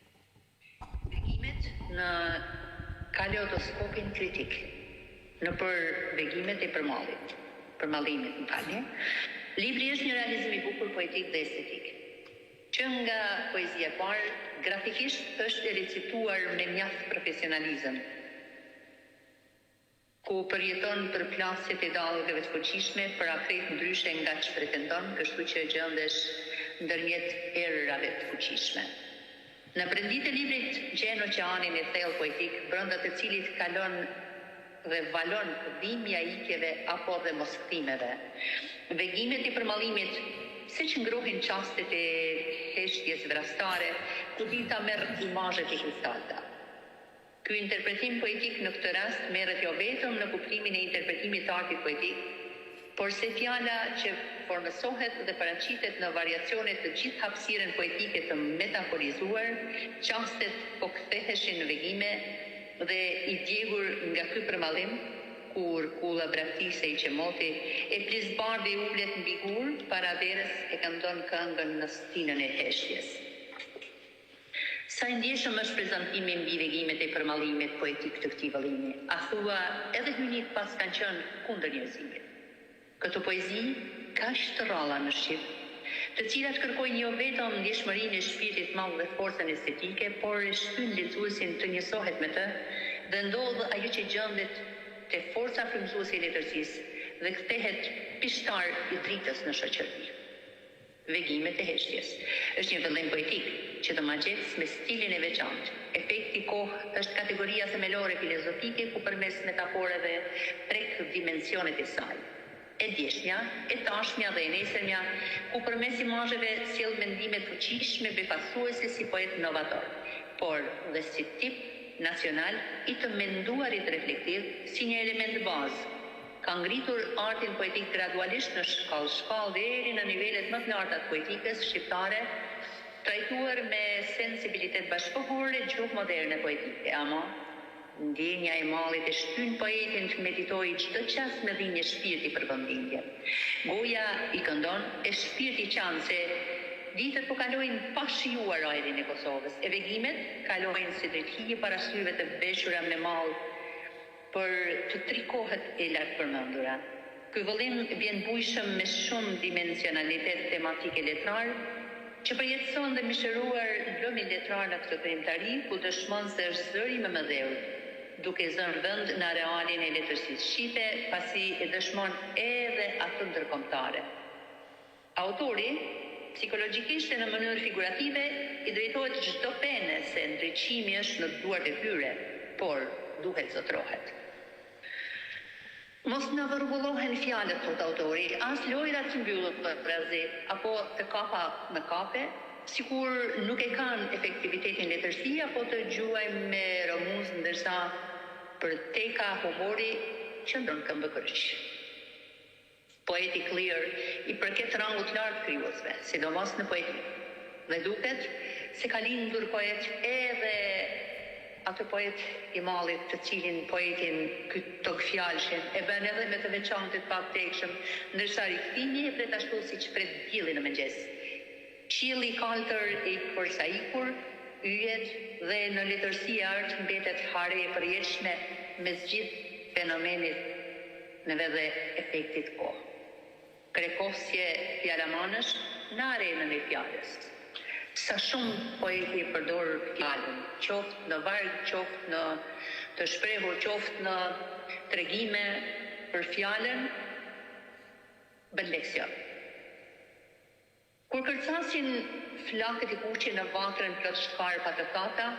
Begimet në kaleodoskopin kritik, nëpër begimet e përmallit, përmallimit, më falni. Libri është një realizim i bukur poetik dhe estetik. Që nga poezia e parë, grafikisht është e recituar me mjaft profesionalizëm. Ku përjeton përplasjet e dallgëve të fuqishme, pra krejt ndryshe nga ç'pretendon, kështu që gjendesh ndërmjet erërave të fuqishme. Në brendi të librit gjen oqeanin e thellë poetik, brenda të cilit kalon dhe valon dhimbja e ikjeve apo dhe moskthimeve. Vegimet e përmallimit, siç ngrohin çastet e heshtjes vrastare, ku dita merr imazhet e kristalta. Ky interpretim poetik në këtë rast merret jo vetëm në kuptimin e interpretimit të artit poetik, por se fjala që formësohet dhe paraqitet në variacione të gjithë hapësirën poetike të metaforizuar, çastet po ktheheshin në vegime dhe i djegur nga ky përmallim, kur kulla braktisej qëmoti e plisbardhi ulet mbi gur para derës e këndon këngën në stinën e heshtjes. Sa i ndjeshëm është prezantimi mbi vegimet e përmallimit poetik të këtij vëllimi, a thua edhe hyjnitë paskan qenë kundër njerëzimit. Këto poezi, kaq të rralla në shqip, të cilat kërkojnë jo vetëm ndjeshmërinë e shpirtit të madh dhe forcën estetike, por e shtyjnë lexuesin të njësohet me të dhe ndodh ajo që gjendet te forca frymëzuese e letërsisë dhe kthehet pishtar i dritës në shoqëri. Vegimet e heshtjes. Është një vëllim poetik, që të magjepsë me stilin e veçantë. Efekti kohë është kategoria themelore filozofike ku përmes metaforeve prek dimensionet e saj. E djeshmja, e tashmja dhe e nesërmja, ku përmes imazheve sjell mendime të fuqishme befasuese si poet novator, por dhe si tip nacional i të menduarit reflektiv, si një element bazë, Ka ngritur artin poetik gradualisht në shkallë-shkallë deri në nivelet më të larta të poetikës shqiptare, trajtuar me sensibilitet bashkëkohor e gjuhë moderne poetike. Ama, ndjenja e mallit e shtyn poetin të meditojë çdo çast me dhimbje shpirti për vendlindjen. Goja i këndon e shpirti qan se ditët po kalojnë pa shijuar ajrin e Kosovës, e vegimet kalojnë si dritëhije para syve të veshura me mall Për të tri kohët e lartpërmendura. Ky vëllim vjen bujshëm me shumë dimensionalitet tematik e letrar, që përjetëson dhe mishëruar lëmin letrar në këtë krijimtari, ku dëshmon se është zëri i mëmëdheut, duke zënë vend në arealin e letërsisë shqipe, pasi e dëshmon edhe atë ndërkombëtare. Autori, psikologjikisht e në mënyrë figurative, i drejtohet çdo pene se ndriçimi është në duart e tyre, por duhet zotërohet. Mos na vërvullohen fjalët, thotë autori, as lojërat të mbyllurazi, apo të kapa me kape, sikur nuk e kanë efektivitetin letërsi apo të gjuajmë me romuz ndërsa për teka humori qëndron këmbëkryq. Poeti i këllirë i përket rangut të lartë krijuesve, sidomos në poeti. Dhe duket se ka lindur poet edhe atë poet i mallit të cilin poetin ky togfjalëshin e bën edhe me të veçantë e të pavdekshëm, ndërsa rikthimi e pret ashtu siç pret dielli në mëngjes. Qielli i kaltër e i porsaikur, yjet dhe në letërsi e art mbetet hare e përjetshme mes gjithë fenomenit neve dhe efektit kohë. Krekosje fjalamanësh në arenën e fjalës. Sa shumë poeti e përdor fjalën, qoftë në varg, qoftë në të shprehur, qoftë në tregime për fjalën, bën leksion. Kur kërcasin flakët e kuqe në vatrën plot shkarpa të thata,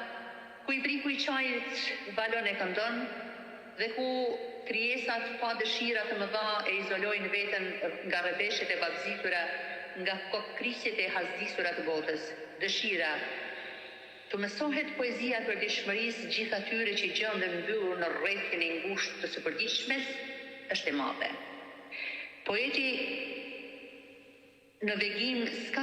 ku ibriku i çajit valon e këndon dhe ku krijesat pa dëshira të mëdha e izolojnë veten nga rrebeshet e babëzitura, nga kokëkrisjet e hazdisura të botës, dëshira t'u mësohet poezia e përditshmërisë gjithë atyre që gjenden mbyllur në rrethin e ngushtë të së përditshmes, është e madhe. Poeti Në vegim ska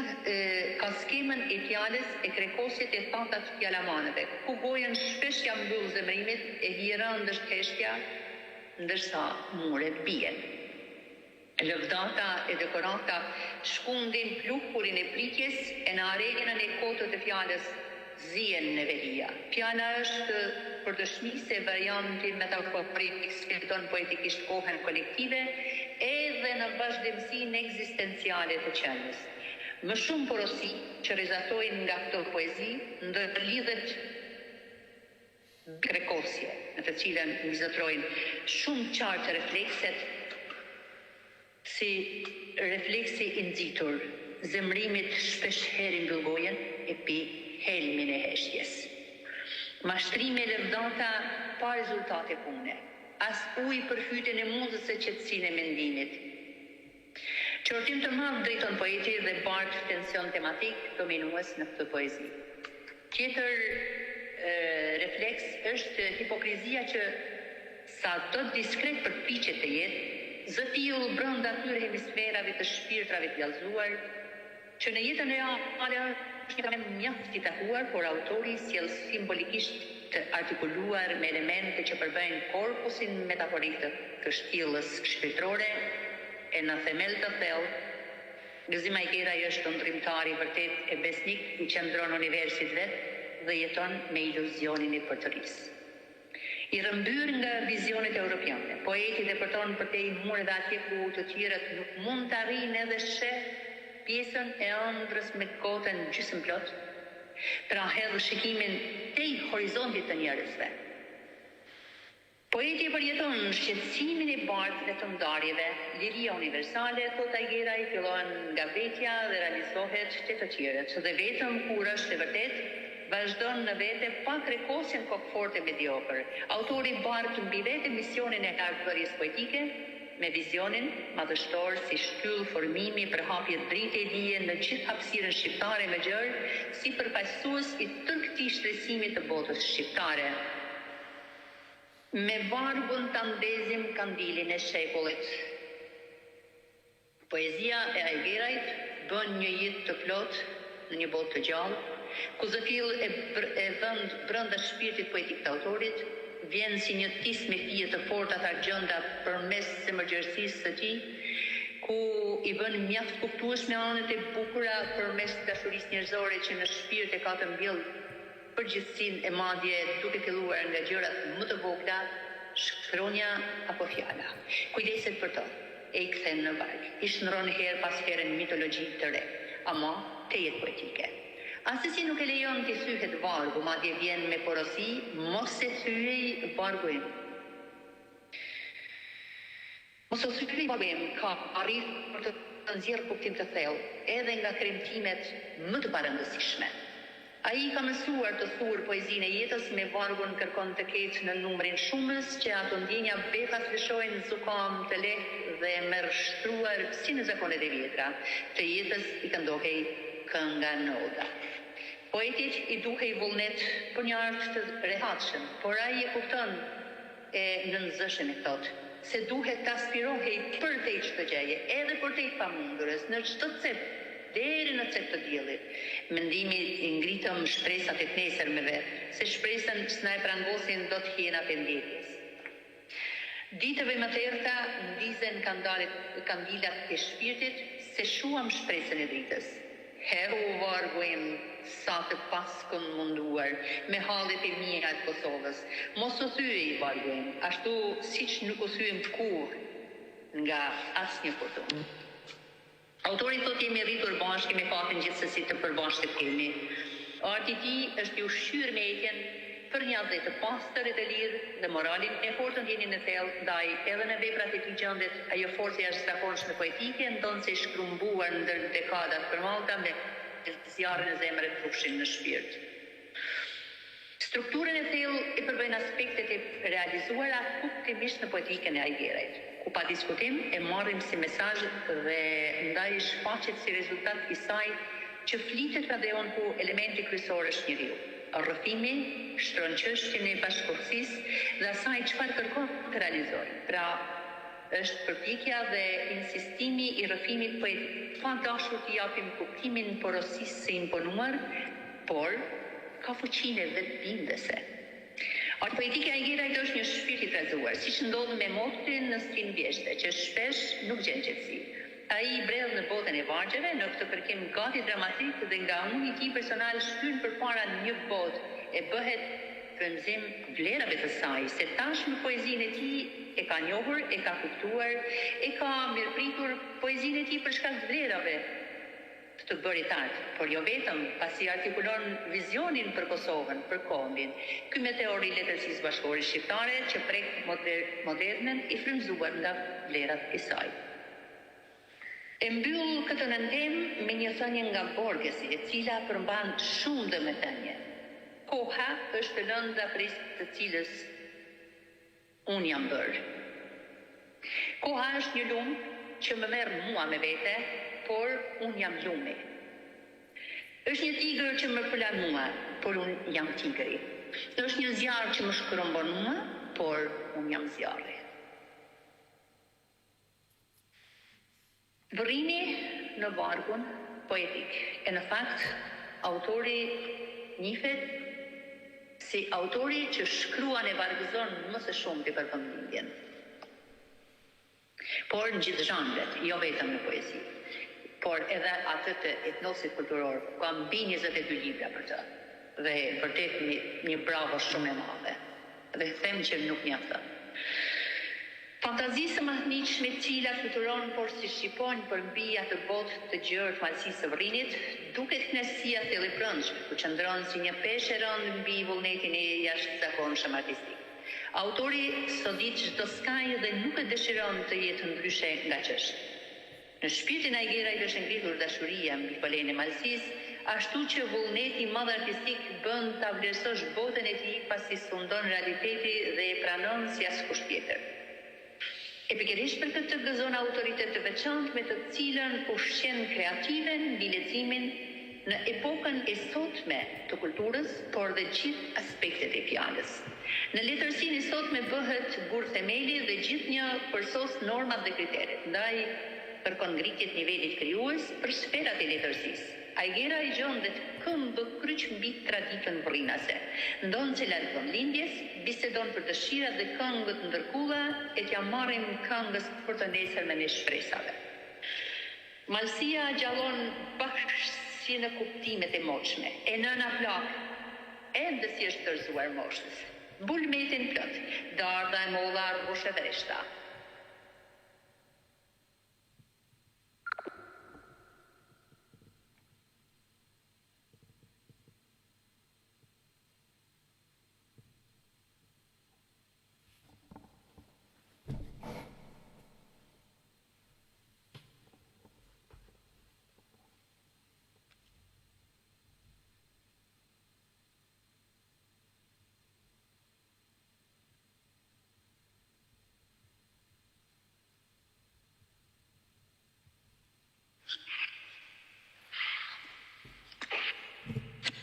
ka skemën e fjalës e krekosjet e thata të fjalamanëve, ku gojën shpesh ia mbyll zemërimit e hijerëndë është heshtja, ndërsa muret bien. Lëvdata e dekorata shkundin pluhurin e pritjes e në arenën e kotë të fjalës zien neveria. Fjala është për dëshmi se varianti metaforik sfidon poetikisht kohën kolektive edhe në vazhdimësinë ekzistenciale të qenies. Më shumë porosi që rrezatojnë nga këto poezi ndërlidhet. Krekosje, në të cilën mbizotërojnë shumë qartë reflekset si refleksi i nxitur, zemërimit shpeshherë i mbyll gojën e pi helmin e heshtjes. Mashtrime e lëvdata pa rezultate pune. As ujë për fytin e muzës e qetësinë e mendimit. Qortim të madh drejton poeti dhe bart tension tematik dominues në këtë poezi. Tjetër refleks është hipokrizia që sado diskret përpiqet të jetë, zë fill brenda atyre hemisferave të shpirtrave të djallëzuar, që në jetën reale është një fenomen mjaft i takuar, por autori sjell simbolikisht të artikuluar me elemente që përbëjnë korpusin metaforik të kështjellës shpirtërore e në themel të thellë, Gëzim Ajgeraj është ëndërrimtar i vërtetë e besnik i qëndron universit vet dhe jeton me iluzionin e përtërisë. I rrëmbyer nga vizionet europiane, poeti depërton përtej mureve atje ku të tjerët nuk mund të arrijnë edhe sheh pjesën e ëndrrës me gotën gjysmëplot, pra hedh shikimin tej horizontit të njerëzve. Poeti e përjeton shqetësimin e bartësve të ndarjeve, liria universale, thotë Ajgeraj, fillon nga vetja dhe realizohet te të tjerët, dhe vetëm kur është e vërtetë, Vazhdon në vete pa krekosjen kokëfortë e mediokër. Autori bart mbi vete misionin e lartbërjes poetike, me vizionin madhështor si shtyllë formimi për hapje drite e dije në gjithë hapësirën shqiptare e më gjerë, si përfaqësues i tërë këtij shtresimi të botës shqiptare. Me vargun ta ndezim kandilin e shekullit. Poezia e Ajgerajt bën një jetë të plotë në një botë të gjallë, ku zë fill e e vend brenda shpirtit poetik të autorit, vjen si një tis me fije të forta të argjendta përmes zemërgjerësisë së tij, ku i bën mjaft kuptueshme anët e bukura përmes dashurisë njerëzore që në shpirt e ka të mbjellë përgjithësinë e madje duke filluar nga gjërat më të vogla, shkronja apo fjala. Kujdeset për to, e i kthen në varg, i shndërron herë pas here në mitologji të re, ama tejet poetike. Assesi nuk e lejon t'i thyhet vargu, madje vjen me porosi, mos e thyej vargu im. Mos u thyej vargu im ka arritur të nxjerrë kuptim të thellë edhe nga kremtimet më të parëndësishme. Ai ka mësuar të thurë poezinë e jetës me vargun kërkon të ketë në numrin shumës që ato ndjenja befas lëshojnë zukamë të lehtë dhe e merr shtruar si në zakonet e vjetra të jetës i këndohej kënga në oda. Poetit i duhej vullnet për një art të rehatshëm, por ai e kupton E nënzëshëm e thotë, se duhet të aspirohej përtej çdo gjëje, edhe përtej të pamundurës, në çdo cep, deri në cep të diellit. Mendimi i ngritëm shpresat e të nesërmeve, se shpresën s'na e prangosin dot hienat e ndjekjes. Ditëve më të errëta ndizen kandalet, kandilat e shpirtit, s'e shuam shpresën e dritës. Heu vargu im sa të paskëm munduar me hallet e mia të Kosovës mos u thyej vargu im ashtu siç nuk u thyem kurrë nga asnjë furtunë. Autori thotë jemi rritur bashkë e me fatin gjithsesi të përbashkët kemi. Arti i tij është i ushqyer me etjen Për një atdhe të pastër e të lirë dhe moralin e fortë ndjenjën e thellë, ndaj edhe në veprat e tij gjendet ajo forcë e jashtëzakonshme poetike, ndonëse e shkrumbuar ndër dekada të përmallta me zjarrin në zemër e prurshin në shpirt. Strukturën e thellë e përbëjnë aspektet e realizuara kuptimisht në poetikën e Ajgerajt, ku pa diskutim e marrim si mesazh dhe ndaj shfaqet si rezultat i saj që flitet për atdheun ku elementi kryesor është njeriu. Rrëfimi shtron çështjen e bashkëkohësisë dhe asaj çfarë kërkon të realizojë. Pra, është përpjekja dhe insistimi i rrëfimit poetik, pa dashur t'i japim kuptimin porosisë së imponuar, por ka fuqinë e vetëbindëse. Arti poetik i Ajgerajt është një shpirt i trazuar, siç ndodh me motin në stinë vjeshte, që shpesh nuk gjen qetësi. Ai bredh në botën e vargjeve, në këtë kërkim gati dramatik dhe nga unë i tij personal shtyn përpara një botë e bëhet frymëzim vlerave të saj, se tashmë poezinë e tij e ka njohur, e ka kuptuar, e ka mirëpritur poezinë e tij për shkak të vlerave. Të të bërit art, por jo vetëm, pasi artikulon vizionin për Kosovën, për kombin. Ky meteor i letërsisë bashkëkohore shqiptare që prek modernen i frymëzuar nga vlerat e saj. E mbyll këtë nëntemë me një thënie nga Borgesi, e cila përmban shumë domethënie, Koha është lënda prej së cilës unë jam bërë. Koha është një lumë që më merr mua me vete, por unë jam lumi. Është një tigër që më përlan mua, por unë jam tigri. Është një zjarr që më shkrumbon mua, por unë jam zjarri. Vërrini në vargun poetik, e në fakt autori njihet si autori që shkruan e vargëzon më së shumti për vendlindjen. Por në gjithë zhanret, jo vetëm në poezi, por edhe atë të etnosit kulturor, ku ka mbi 22 libra për të. Dhe vërtet një, një bravo shumë e madhe. Dhe them që nuk mjafton. Fantazisë së mahnitshme e cila fluturon porsi shqiponjë përmbi atë botë të gjerë të Malësisë së Vërrinit, duket kënaqësia thellë e brendshme, ku qëndron si një peshë e rëndë mbi vullnetin e jashtëzakonshëm artistik. Autori sodit çdo skaj dhe nuk e dëshiron të jetë ndryshe nga ç'është. Në shpirtin e Ajgerajt është e ngritur dashuria mbi folenë e Malësisë, ashtu që vullneti i madh artistik bën ta vlerësosh botën e tij pasi sundon realiteti dhe e pranon si askush tjetër. E pikërisht për këtë gëzon autoritet të veçantë me të cilën ushqen kreativen mbi leximin në epokën e sotme të kulturës, por dhe gjithë aspektet e fjalës. Në letërsinë e sotme bëhet gurthemeli dhe gjithnjë përsos normat dhe kriteret, ndaj kërkon ngritje të nivelit krijues për sferat e letërsisë. Ajgeraj gjendet këmbëkryq mbi traditën vërrinase. Ndonëse larg vendlindjes, bisedon për dëshirat dhe këngët ndër kulla e t'ia marrim këngës për të nesërmen e shpresave. Malësia gjallon bash si në kuptimet e moçme, e nëna plakë ende s'i është dorëzuar moshës. Bulmetin plot, dardha e molla rrush e vreshta.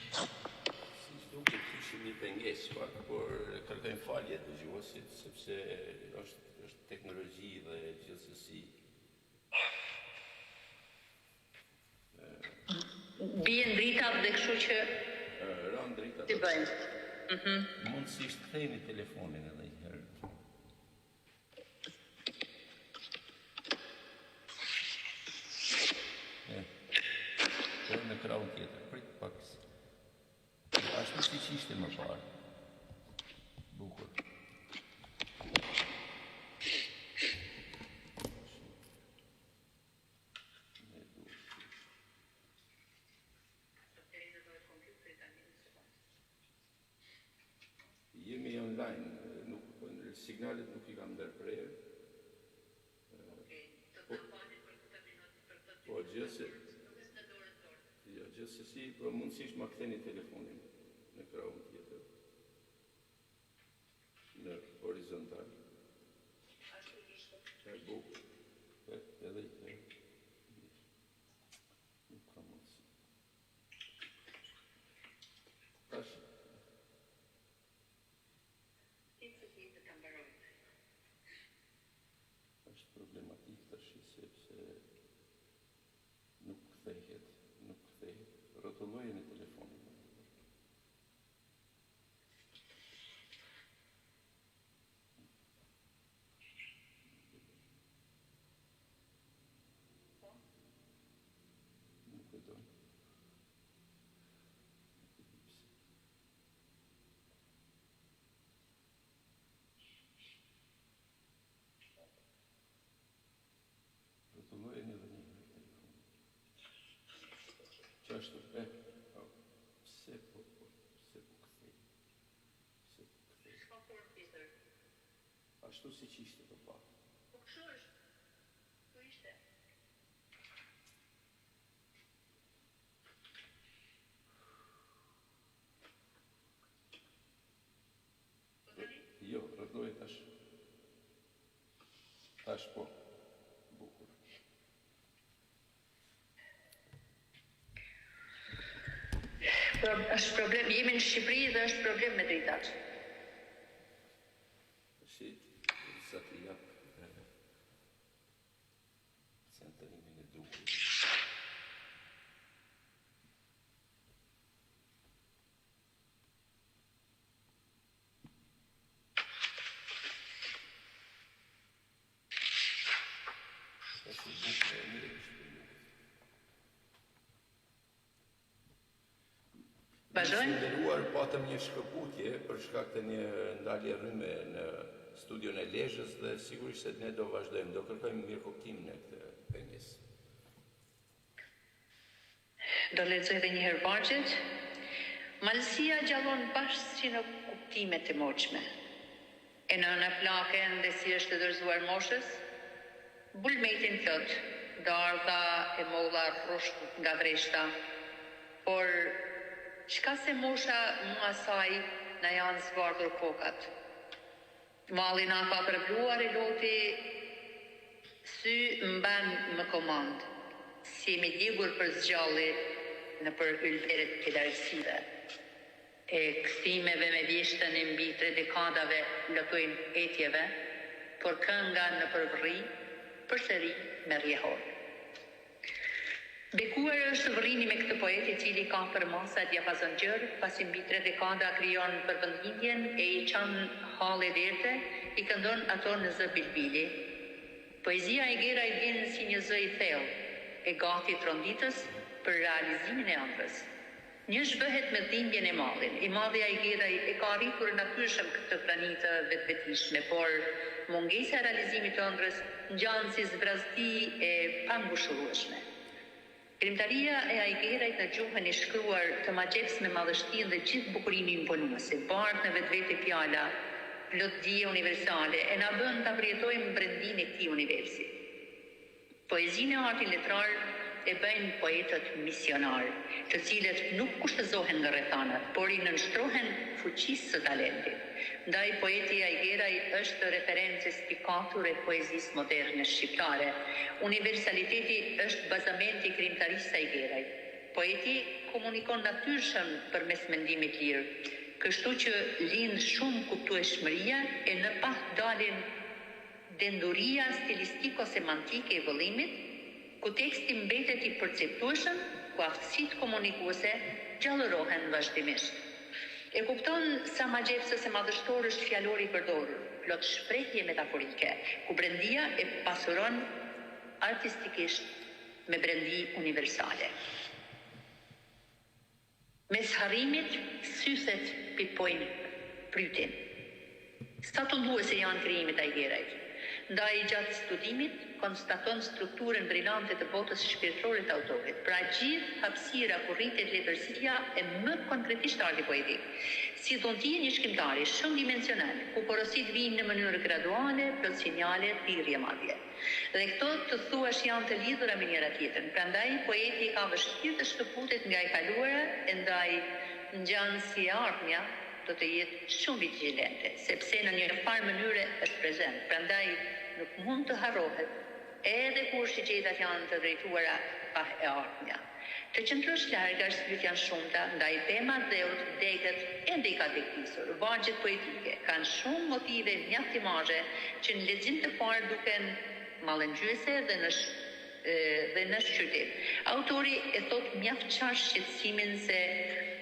Siç duket kishim një pengesë pak, por kërkojmë falje dëgjuesit sepse është është teknologji dhe gjithsesi Bien dritat dhe kështu që ranë dritat. Si bëjmë? Mhm. Mundësisht ktheni telefonin edhe një herë. E, në krahun tjetër, prit pak. Ashtu siç ishte më parë. Bukur. Jemi online, nuk, signalet nuk i kam ndërprerë. Po, po gjithse, jo, gjithsesi, po mundësisht ma ktheni telefonin në krahun tjetër, në horizontal. E bukur. E, edhe një herë. Nuk ka mundësi. Tash. Është problematik tash sepse nuk kthehet, nuk kthehet. Rrotullojeni telefonin. Nuk e do. Nuk e di pse. Rrotullojeni edhe një herë telefonin. Ashtu siç ishte përpara. Po kështu është. Ku ishte? Po tani? Jo, rregulloje tash. Tash po. Bukur. Pro, është problem, jemi në Shqipëri dhe është problem me dritat. Tashi, sa t'i jap centrimin e duhur. Tashi bukur e mirë është për ju. Vazhdojmë? Miq të nderuar, patëm një shkëputje për shkak të një ndalje rryme në studion e Lezhës dhe sigurisht se ne do vazhdojmë, do kërkojmë mirëkuptim në këtë pengesë. Do lexoj edhe një herë vargjet. Malësia gjallon bash si në kuptimet e moçme. E nëna plake ende s'i është dorëzuar moshës, bulmetin plot dardha e molla rrush nga vreshta, por çka se mosha mu asaj na janë zbardhur kokat. Malli na ka përvluar e loti sy mban më komandë, s'jemi djegur për s'gjalli nëpër ylberet e largësive. E kthimeve me vjeshtën e mbi tre dekadave lotojnë etjeve, por kënga nëpër vrri përsëri merr jehonë. Bekuar është vërrimi me këtë poet i cili ka përmasa e diapazon gjerë, pasi mbi tre dekada krijon për vendlindjen e i qan halle derte, i këndon ato në zë bilbili. Poezia e Gerajt vjen si një zë i thellë e gati tronditës për realizimin e ëndrrës. Njësh bëhet me dhimbjen e mallin. I madhi Ai Geraj e ka arritur natyrshëm këtë prani të vetvetishme, por mungesa e realizimit të ëndrrës ngjan si zbrazëti e pangushëllueshme. Krijimtaria e Ai Gerajt në gjuhën e shkruar të magjeps me madhështinë dhe gjithë bukurinë imponuese, bart në vetvete fjala plot dije universale e na bën ta përjetojmë brendinë e këtij universi. Poezinë e artin letrar e bëjnë poetët misionarë, të cilët nuk kushtëzohen nga rrethanat, por i nënshtrohen fuqisë së talentit. Ndaj poeti Ai Geraj është referencë e spikatur e poezisë moderne shqiptare. Universaliteti është bazamenti i krijimtarisë së Ai Gerajt. Poeti komunikon natyrshëm përmes mendimit lirë, kështu që lind shumë kuptueshmëria e në pah dalin Denduria stilistiko-semantike e vëllimit, ku teksti mbetet i perceptueshëm, ku aftësitë komunikuese gjallërohen vazhdimisht. E kupton sa magjepsës e madhështor është fjalori i përdorur, plot shprehje metaforike, ku brendia e pasuron artistikisht me brendi universale. Mes harrimit, sythet pipojnë prytin. Sa tunduese janë krijimet e Ai Gerajt. Ndaj gjatë studimit konstaton strukturën brilante të botës shpirtërore të autorit, pra gjithë hapësira ku rritet letërsia e më konkretisht arti poetik. Si dhunti e një shkrimtari shumëdimensional, ku porositë vijnë në mënyrë graduale, plot sinjale, thirrje madje. Dhe këto të thuash janë të lidhura me njëra tjetrën. Prandaj poeti e ka vështirë të shkëputet nga e kaluara e ndaj ngjan si e ardhmja do të jetë shumë vigjilente, sepse në një farë mënyre është prezent. Prandaj nuk mund të harrohet edhe kur shigjetat janë të drejtuara kah e ardhmja. Të qëndrosh larg arsyet janë shumta, ndaj pema e atdheut degët ende i ka degdisur. Vargjet poetike kanë shumë motive e mjaft imazhe që në lexim të parë duken mallëngjyese dhe në dhe në shqyrtim. Autori e thotë mjaft qartë shqetësimin se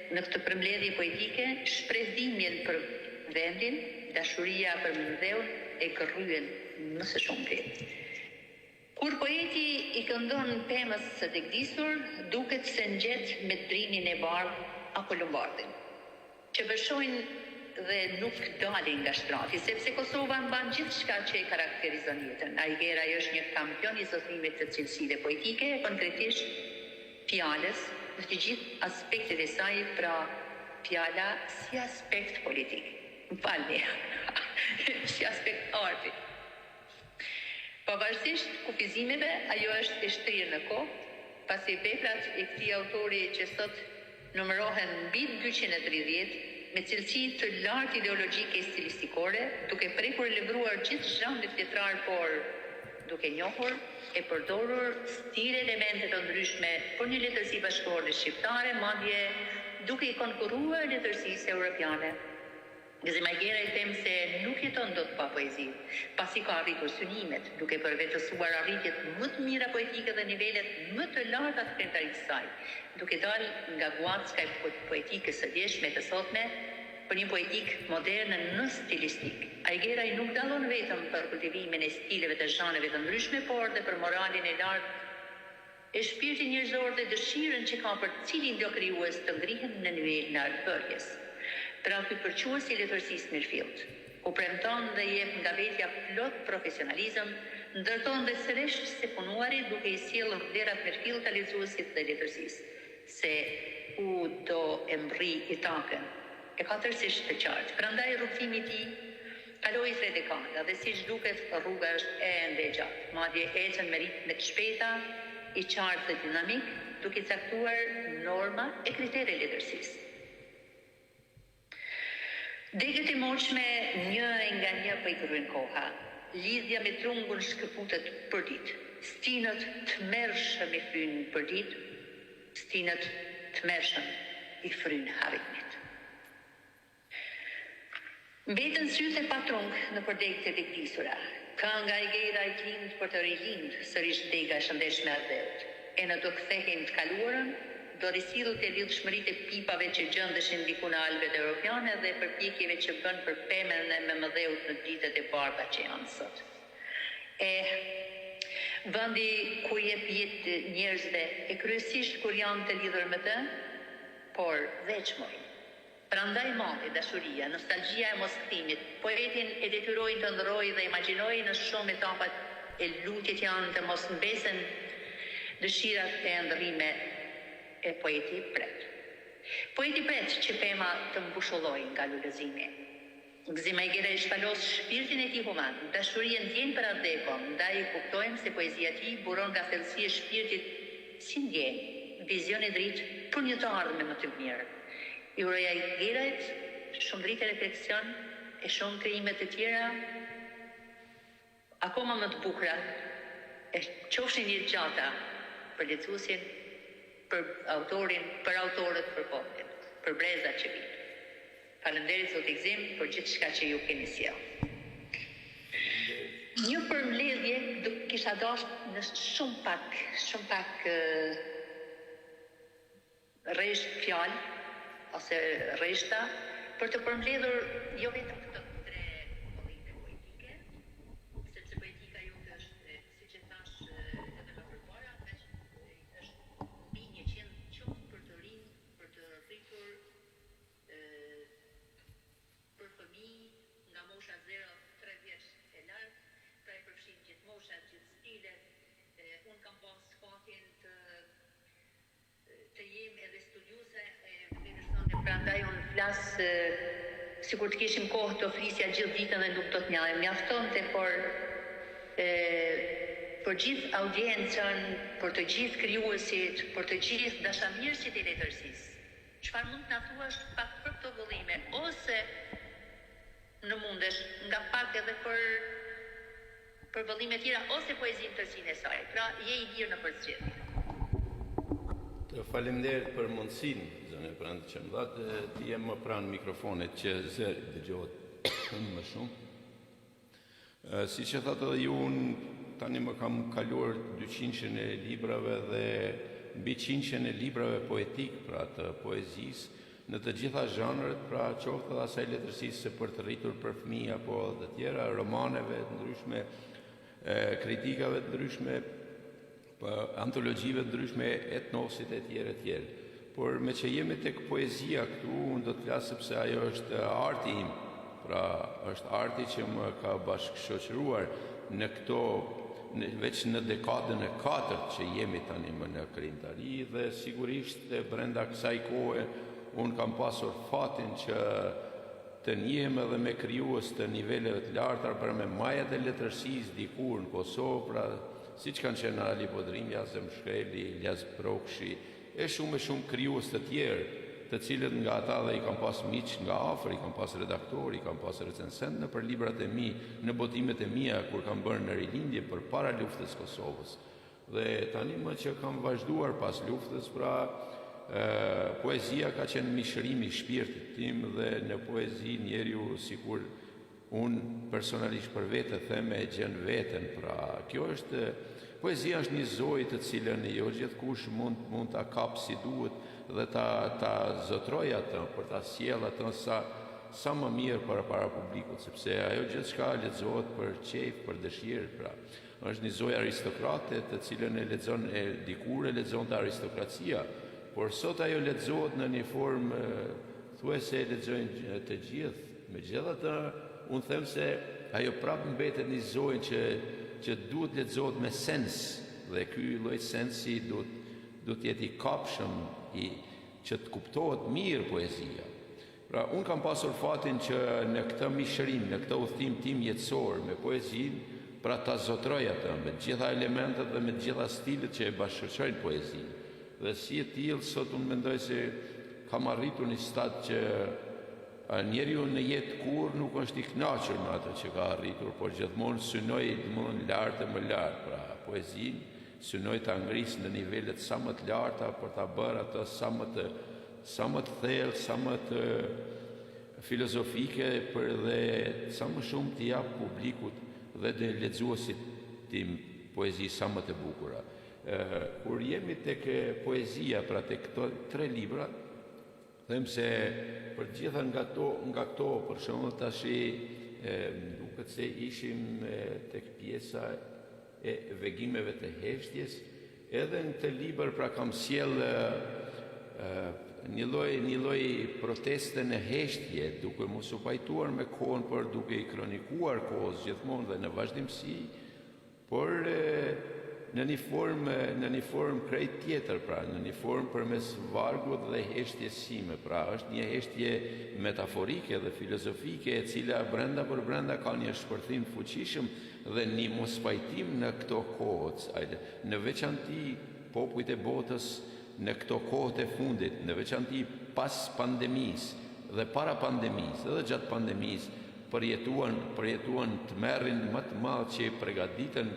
në këtë përmbledhje poetike shpreh dhimbjen për vendin, dashuria për mëmëdheun e gërryen më së shumti. Kur poeti i këndon pemës së degdisur, duket se ngjet me drinin e bardhë apo lumbardhin, që vërshojnë dhe nuk dalin nga shtrati, sepse Kosova mban gjithçka që e karakterizon jetën. Ai Geraj është një kampion i zotërimit të cilësive poetike e konkretisht fjalës në të gjithë aspektet e saj, pra fjala si aspekt politik. Më falni, si aspekt. arti. Pavarësisht kufizimeve, ajo është e shtrirë në kohë, pasi veprat e këtij autori që sot numërohen mbi 230, me cilësi të lartë ideologjike e stilistikore, duke prekur e lëvruar gjithë zhanret letrar por duke njohur e përdorur stile elemente të ndryshme për një letërsi bashkëkohore shqiptare, madje duke i konkurruar letërsisë europiane. Gëzim Ajgeraj them se nuk jeton dot pa poezi, pasi ka arritur synimet, duke përvetësuar arritjet më të mira poetike dhe nivelet më të larta të krijimtarisë së saj, duke dalë nga guacka e poetikës së djeshme e të sotme për një poetikë moderne në stilistikë. Ajgeraj nuk dallon vetëm për kultivimin e stileve të zhanreve të ndryshme, por dhe për moralin e lartë e shpirtin njerëzor dhe dëshirën që ka për cilindo krijues të ngrihen në nivelin e artbërjes. Pra ky përçues i letërsisë mirëfilltë, ku premton dhe jep nga vetja plot profesionalizëm, ndërton dhe s'resht së punuari duke i sjellë vlera të mirëfillta lexuesit dhe letërsisë, se ku do e mbrrijë Itakën, e ka tërësisht të qartë. Prandaj rrugëtimi i tij kaloi tre dekada dhe siç duket rruga është ende e gjatë. Madje ecën me ritme të shpejta, i qartë dhe dinamik, duke caktuar norma e kritere letërsisë. Degët e moçme një e nga një po i gërryen koha. Lidhja me trungun shkëputet përditë. Stinët tmerrshëm i fryjnë përditë. Stinët tmerrshëm i fryjnë harrimit. Mbetën sythe pa trung nëpër degë të degdisura. Kënga e Ajgerajt lind për të rilind sërish dega e shëndetshme e atdheut. E në do kthehej në të kaluarën, do risillte lidhshmëritë e pipave që gjëndeshin diku në Alpet europiane dhe përpjekjeve që bën për pemën e mëmëdheut në ditët e bardha që janë sot. Eh, vendi ku jep jetë njerëzve e kryesisht kur janë të lidhur me të, por dhe e çmojnë. Prandaj malli, dashuria, nostalgjia e moskthimit, poetin e detyrojnë të ëndërrojë dhe imagjinojë në shumë etapa e lutjet janë të mos mbesen dëshirat e ëndërrime e poeti pret. Poeti pret që pema të mbushëllojë nga lulëzimi. Gëzim Ajgeraj shpalos shpirtin e tij human, dashuri e ndjenjë për atdheun, ndaj kuptojmë se poezia e tij buron nga thellësi e shpirtit si ndjenjë, vizion e dritë për një të ardhme më të mirë. I uroj Ajgerajt shumë dritë e refleksion e shumë krijime të tjera akoma më të bukura e qofshin jetëgjata për lexuesin, për autorin, për autorët, për popullin, për brezat që vijnë. Faleminderit zoti Gëzim për gjithçka që ju keni sjellë. Një përmbledhje do kisha dashur në shumë pak, shumë pak rresht fjalë ose rreshta për të përmbledhur jo vetëm këto tre vëllime poetike, sepse poetika jote është, siç e thashë edhe më përpara, është mbi 100 qoftë për të rinj, për të rritur, për fëmijë nga mosha 0 3 vjeç e lart, pra i përfshin gjithë moshat, gjithë stilet. Unë kam pas fatin të të jem edhe studiuese e veprës tënde, prandaj unë flas sikur të kishim kohë të flisja gjithë ditën dhe nuk do të mjaftonte, por e, për gjithë audiencën, për të gjithë krijuesit, për të gjithë dashamirësit e letërsisë. Çfarë mund të na thuash pak për këto vëllime ose në mundesh nga pak edhe për për vëllime tjera ose poezinë tërësinë e saj. Pra je i lirë në përzgjedhje. Të faleminderit për mundësinë, zonja Prandë, që më dhatë të jem më pranë mikrofonit që zëri dëgjohet më shumë. Siç e thatë edhe ju, unë tani më kam kaluar 200 e librave dhe mbi 100 e librave poetik, pra të poezisë, në të gjitha zhanret, pra qoftë edhe asaj letërsisë së për të rritur për fëmijë apo edhe të tjera, romaneve të ndryshme, kritikave të ndryshme, antologjive të ndryshme, etnosit e tjerë e tjerë. Por meqë jemi tek poezia këtu, unë do të flas sepse ajo është arti im. Pra, është arti që më ka bashkëshoqëruar në këto në, veç në dekadën e katërt që jemi tani më në krijimtari dhe sigurisht brenda kësaj kohe unë kam pasur fatin që. të njihem edhe me krijues të niveleve të larta, pra me majat e letërsisë dikur në Kosovë, pra siç kanë qenë Ali Podrimja, Azem Shkreli, Iljaz Prokshi, e shumë e shumë krijues të tjerë, të cilët nga ata dhe i kam pas miq nga afër, i kam pas redaktorë, i kam pas recensentë nëpër librat e mi, në botimet e mia kur kam bërë në Rilindje përpara luftës së Kosovës. Dhe tani më që kam vazhduar pas luftës, pra poezia ka qenë mishërimi i shpirtit tim dhe në poezi njeriu sikur Unë personalisht për vete them e gjen veten, pra kjo është poezia është një zojë të cilën jo gjithkush mund mund ta kapë si duhet dhe ta ta zotërojë atë për ta sjellë atë sa sa më mirë përpara publikut, sepse ajo gjithçka lexohet për qejf, për dëshirë, pra është një zojë aristokrate të cilën e lexon e dikur e lexonte aristokracia, por sot ajo lexohet në një formë thuajse e lexojnë të gjithë. Megjithatë, unë them se ajo prapë mbetet një zojë që që duhet lexohet me sens dhe ky lloj sensi duhet duhet të jetë i kapshëm, i që të kuptohet mirë poezia. Pra, unë kam pasur fatin që në këtë mishërim, në këtë udhëtim tim jetësor me poezinë, pra ta zotëroj atë me të gjitha elementët dhe me të gjitha stilet që e bashkëshoqërojnë poezinë. Dhe si e tillë, sot unë mendoj se kam arritur një stad që Njeriu në jetë kurrë nuk është i kënaqur me atë që ka arritur, por gjithmonë synoj domethënë lart e më lart, pra poezinë synoj ta ngris në nivelet sa më të larta për ta bërë atë sa më të sa më të thellë, sa më të filozofike për dhe sa më shumë t'i jap publikut dhe të lexuesit tim poezi sa më të bukura. Kur jemi tek poezia, pra tek këto tre libra, Them se për të gjitha nga to, nga këto, për shembull tashi më duket se ishim tek pjesa e vegimeve të heshtjes, edhe në këtë libër pra kam sjellë një lloj një lloj proteste në heshtje, duke mos u pajtuar me kohën, por duke i kronikuar kohës gjithmonë dhe në vazhdimësi, Por në një formë në një formë krejt tjetër, pra në një formë përmes vargut dhe heshtjes sime, pra është një heshtje metaforike dhe filozofike e cila brenda për brenda ka një shpërthim të fuqishëm dhe një mospajtim në këto kohë, në veçanti popujt e botës në këto kohët e fundit, në veçanti pas pandemisë dhe para pandemisë edhe gjatë pandemisë përjetuan përjetuan tmerrin më të madh që i pregaditën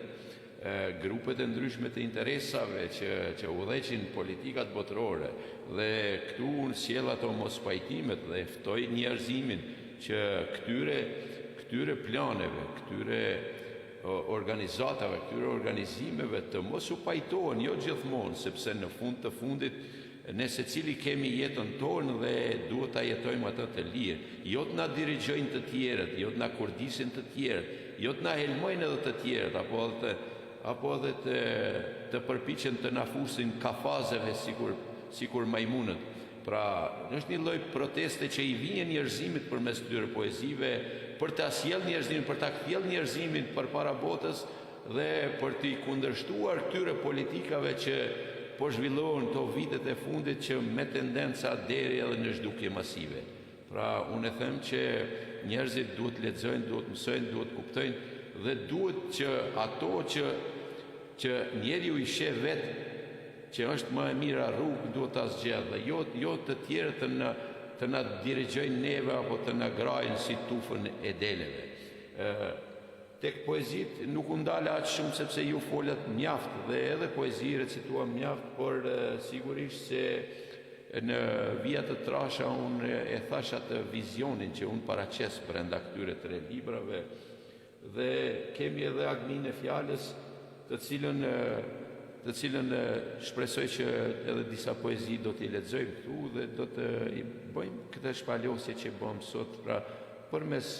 grupet e ndryshme të interesave që që udhëheqin politikat botërore dhe këtu unë sjell ato mospajtimet dhe ftoj njerëzimin që këtyre këtyre planeve, këtyre organizatave, këtyre organizimeve të mos u pajtohen, jo gjithmonë, sepse në fund të fundit Ne secili kemi jetën tonë dhe duhet ta jetojmë atë të lirë. Jo të na dirigjojnë të tjerët, jo të na kurdisin të tjerët, jo të na helmojnë edhe të tjerët, apo edhe të apo edhe të të përpiqen të na fusin kafazeve sikur sikur majmunët. Pra, është një lloj proteste që i vjen njerëzimit përmes këtyre poezive për ta sjellë njerëzimin, për ta kthjellë njerëzimin përpara botës dhe për t'i kundërshtuar këtyre politikave që po zhvillohen këto vitet e fundit që me tendenca deri edhe në zhdukje masive. Pra, unë e them që njerëzit duhet të lexojnë, duhet të mësojnë, duhet të kuptojnë dhe duhet që ato që që njeriu i sheh vetë që është më e mira rrugë duhet ta zgjedhë dhe jo jo të tjerët të na të na dirigjojnë neve apo të na grajnë si tufën e deleve. Ë Tek poezitë nuk u ndala aq shumë sepse ju folët mjaft dhe edhe poezi recituam mjaft, por sigurisht se në vija të trasha unë e thashë atë vizionin që unë paraqes brenda këtyre tre librave dhe kemi edhe Agninë e fjalës të cilën të cilën shpresoj që edhe disa poezi do t'i lexojmë këtu dhe do të i bëjmë këtë shpalosje që bëmë sot, pra përmes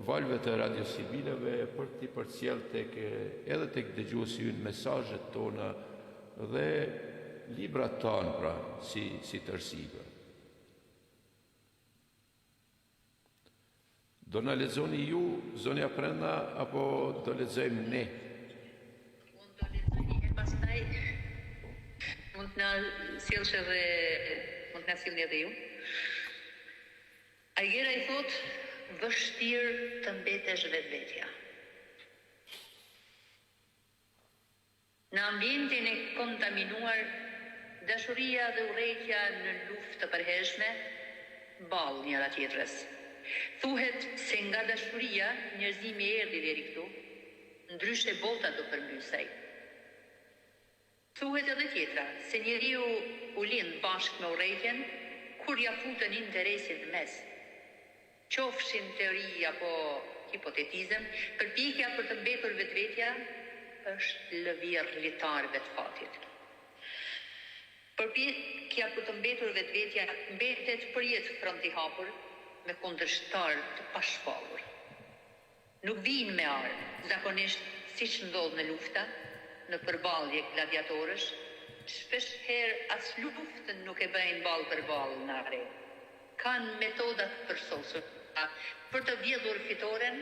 valëve të Radio Sibilave për t'i përcjellë tek edhe tek dëgjuesi ynë mesazhet tona dhe librat tanë pra si si tërësi. Pra. Do na lexoni ju, zonja Prenda, apo do lexojmë ne? Unë do lexoj një herë pastaj mund të na sjellësh edhe mund të na sillni edhe ju. Ajgeraj thotë, Vështirë të mbetesh vetvetja. Në ambientin e kontaminuar, dashuria dhe urrejtja në luftë të përhershme, ballë njëra tjetrës. Thuhet se nga dashuria njerëzimi erdhi deri këtu, ndryshe bota do përmbysej. Thuhet edhe tjetra, se njeriu u lind bashkë me urrejtjen, kur ia futën interesin në mes. Qofshin teori apo hipotetizëm, përpjekja për të mbetur vetvetja është lëvjerë litarëve të fatit. Përpjekja për të mbetur vetvetja mbetet përjetë front i hapur me kundërshtarë të pashpallur. Nuk vijnë me armë, zakonisht siç ndodh në lufta, në përballje gladiatorësh, shpesh herë as luftën nuk e bëjnë ballë për ballë në arenë. Kanë metoda të përsosura për të vjedhur fitoren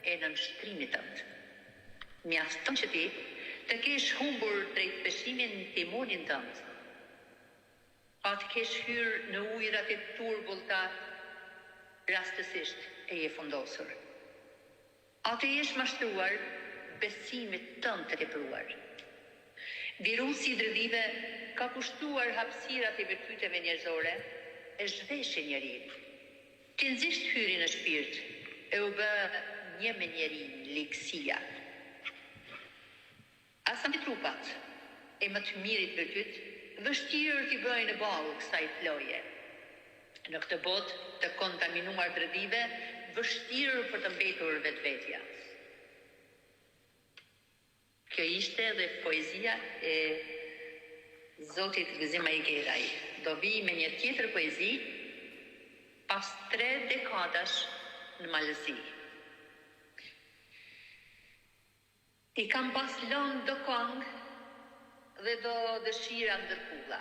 e nënshtrimit tënd. Mjafton që ti të kesh humbur drejtpeshimin timonin tënd. A të kesh hyrë në ujërat e turbullta rastësisht e je fundosur. A të jesh mashtruar besimit tënd të tepruar. Virusi i dredhive ka pushtuar hapësirat e virtyteve njerëzore e zhveshi njeriun. Tinëzisht hyri në shpirt e u bë një me njerinë ligësia. As antitrupat e më të mirit virtyt vështirë t'i bëjnë ballë kësaj ploje. Në këtë botë të kontaminuar dredhive vështirë për të mbetur vetvetja. Kjo ishte edhe poezia e zotit Gëzim Ajgeraj. Do vij me një tjetër poezi pas tre dekadash në Malësi. I kam pas lënë do kangë dhe do dëshira ndër kulla,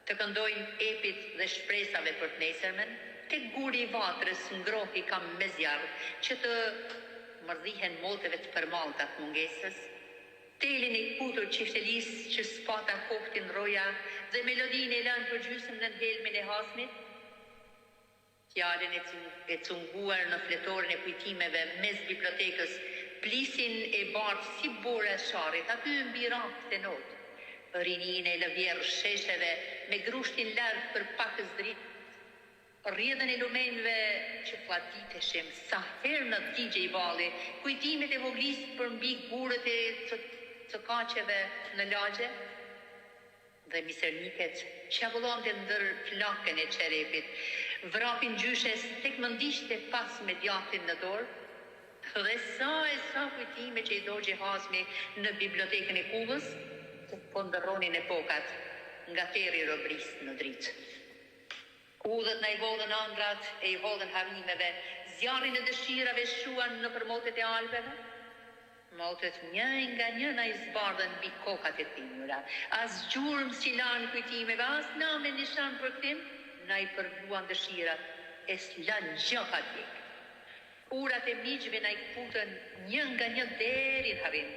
të këndojnë epit dhe shpresave për të nesërmen, tek guri i vatrës ngroh i kam me zjarr që të mërdhihen moteve të përmallta të mungesës, telin e këputur çiftelisë që s'pata kohë t'i ndrroja dhe melodinë e lënë përgjysmë nën helmin e hasmit. Fjalën e cunguar në fletoren e kujtimeve mes bibliotekës, plisin e bardhë si bora e Sharrit, aty mbi rafte not. Rininë e lëvjerrë shesheve me grushtin larg për pakëz dritë, rrjedhën e lumenjve që flladiteshim sa herë na digjej balli, kujtimet e voglisë përmbi gurët e cokaqeve në lagje, Dhe miserniket që avullonte ndër flakën e çerepit, vrapin gjyshes tek më ndiqte pas me djathin në dorë, dhe sa e sa kujtime që i dogji hasmi në bibliotekën e kullës, tek po ndërronin epokat nga terri i robërisë në dritë. Udhët na i vodhën ëndrrat e i hodhën harrimeve, zjarrin e dëshirave shuan nëpër motet e Alpeve? Motet një nga një na i zbardhën mbi kokat e thinjura. As gjurmë s'i lanë kujtimeve, as namë e nishan për kthim, na i përvluan dëshirat e s'lanë gjë pa djegë. Urat e miqve na i këputën një nga një deri në harrim,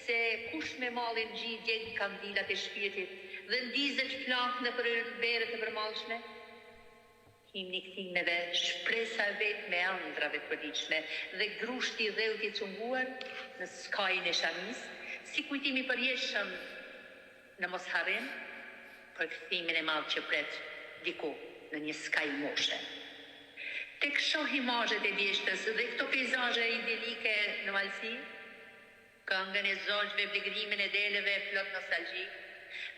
se kush me mallin gji djeg kandilat e shpirtit dhe ndizet flakë nëpër ylbere të përmallshme? Himni i kthimeve, shpresa e vetme e ëndrrave të përditshme dhe grushti i dheut i cunguar në skajin e shamisë, si kujtim i përjetshëm Në mosharrim për kthimin e madh që pret diku në një skaj moshe. Tek shoh imazhet e vjeshtës dhe këto peizazhe idilike në Malësi, këngën e zogjve, blegërimin e deleve plot nostalgji,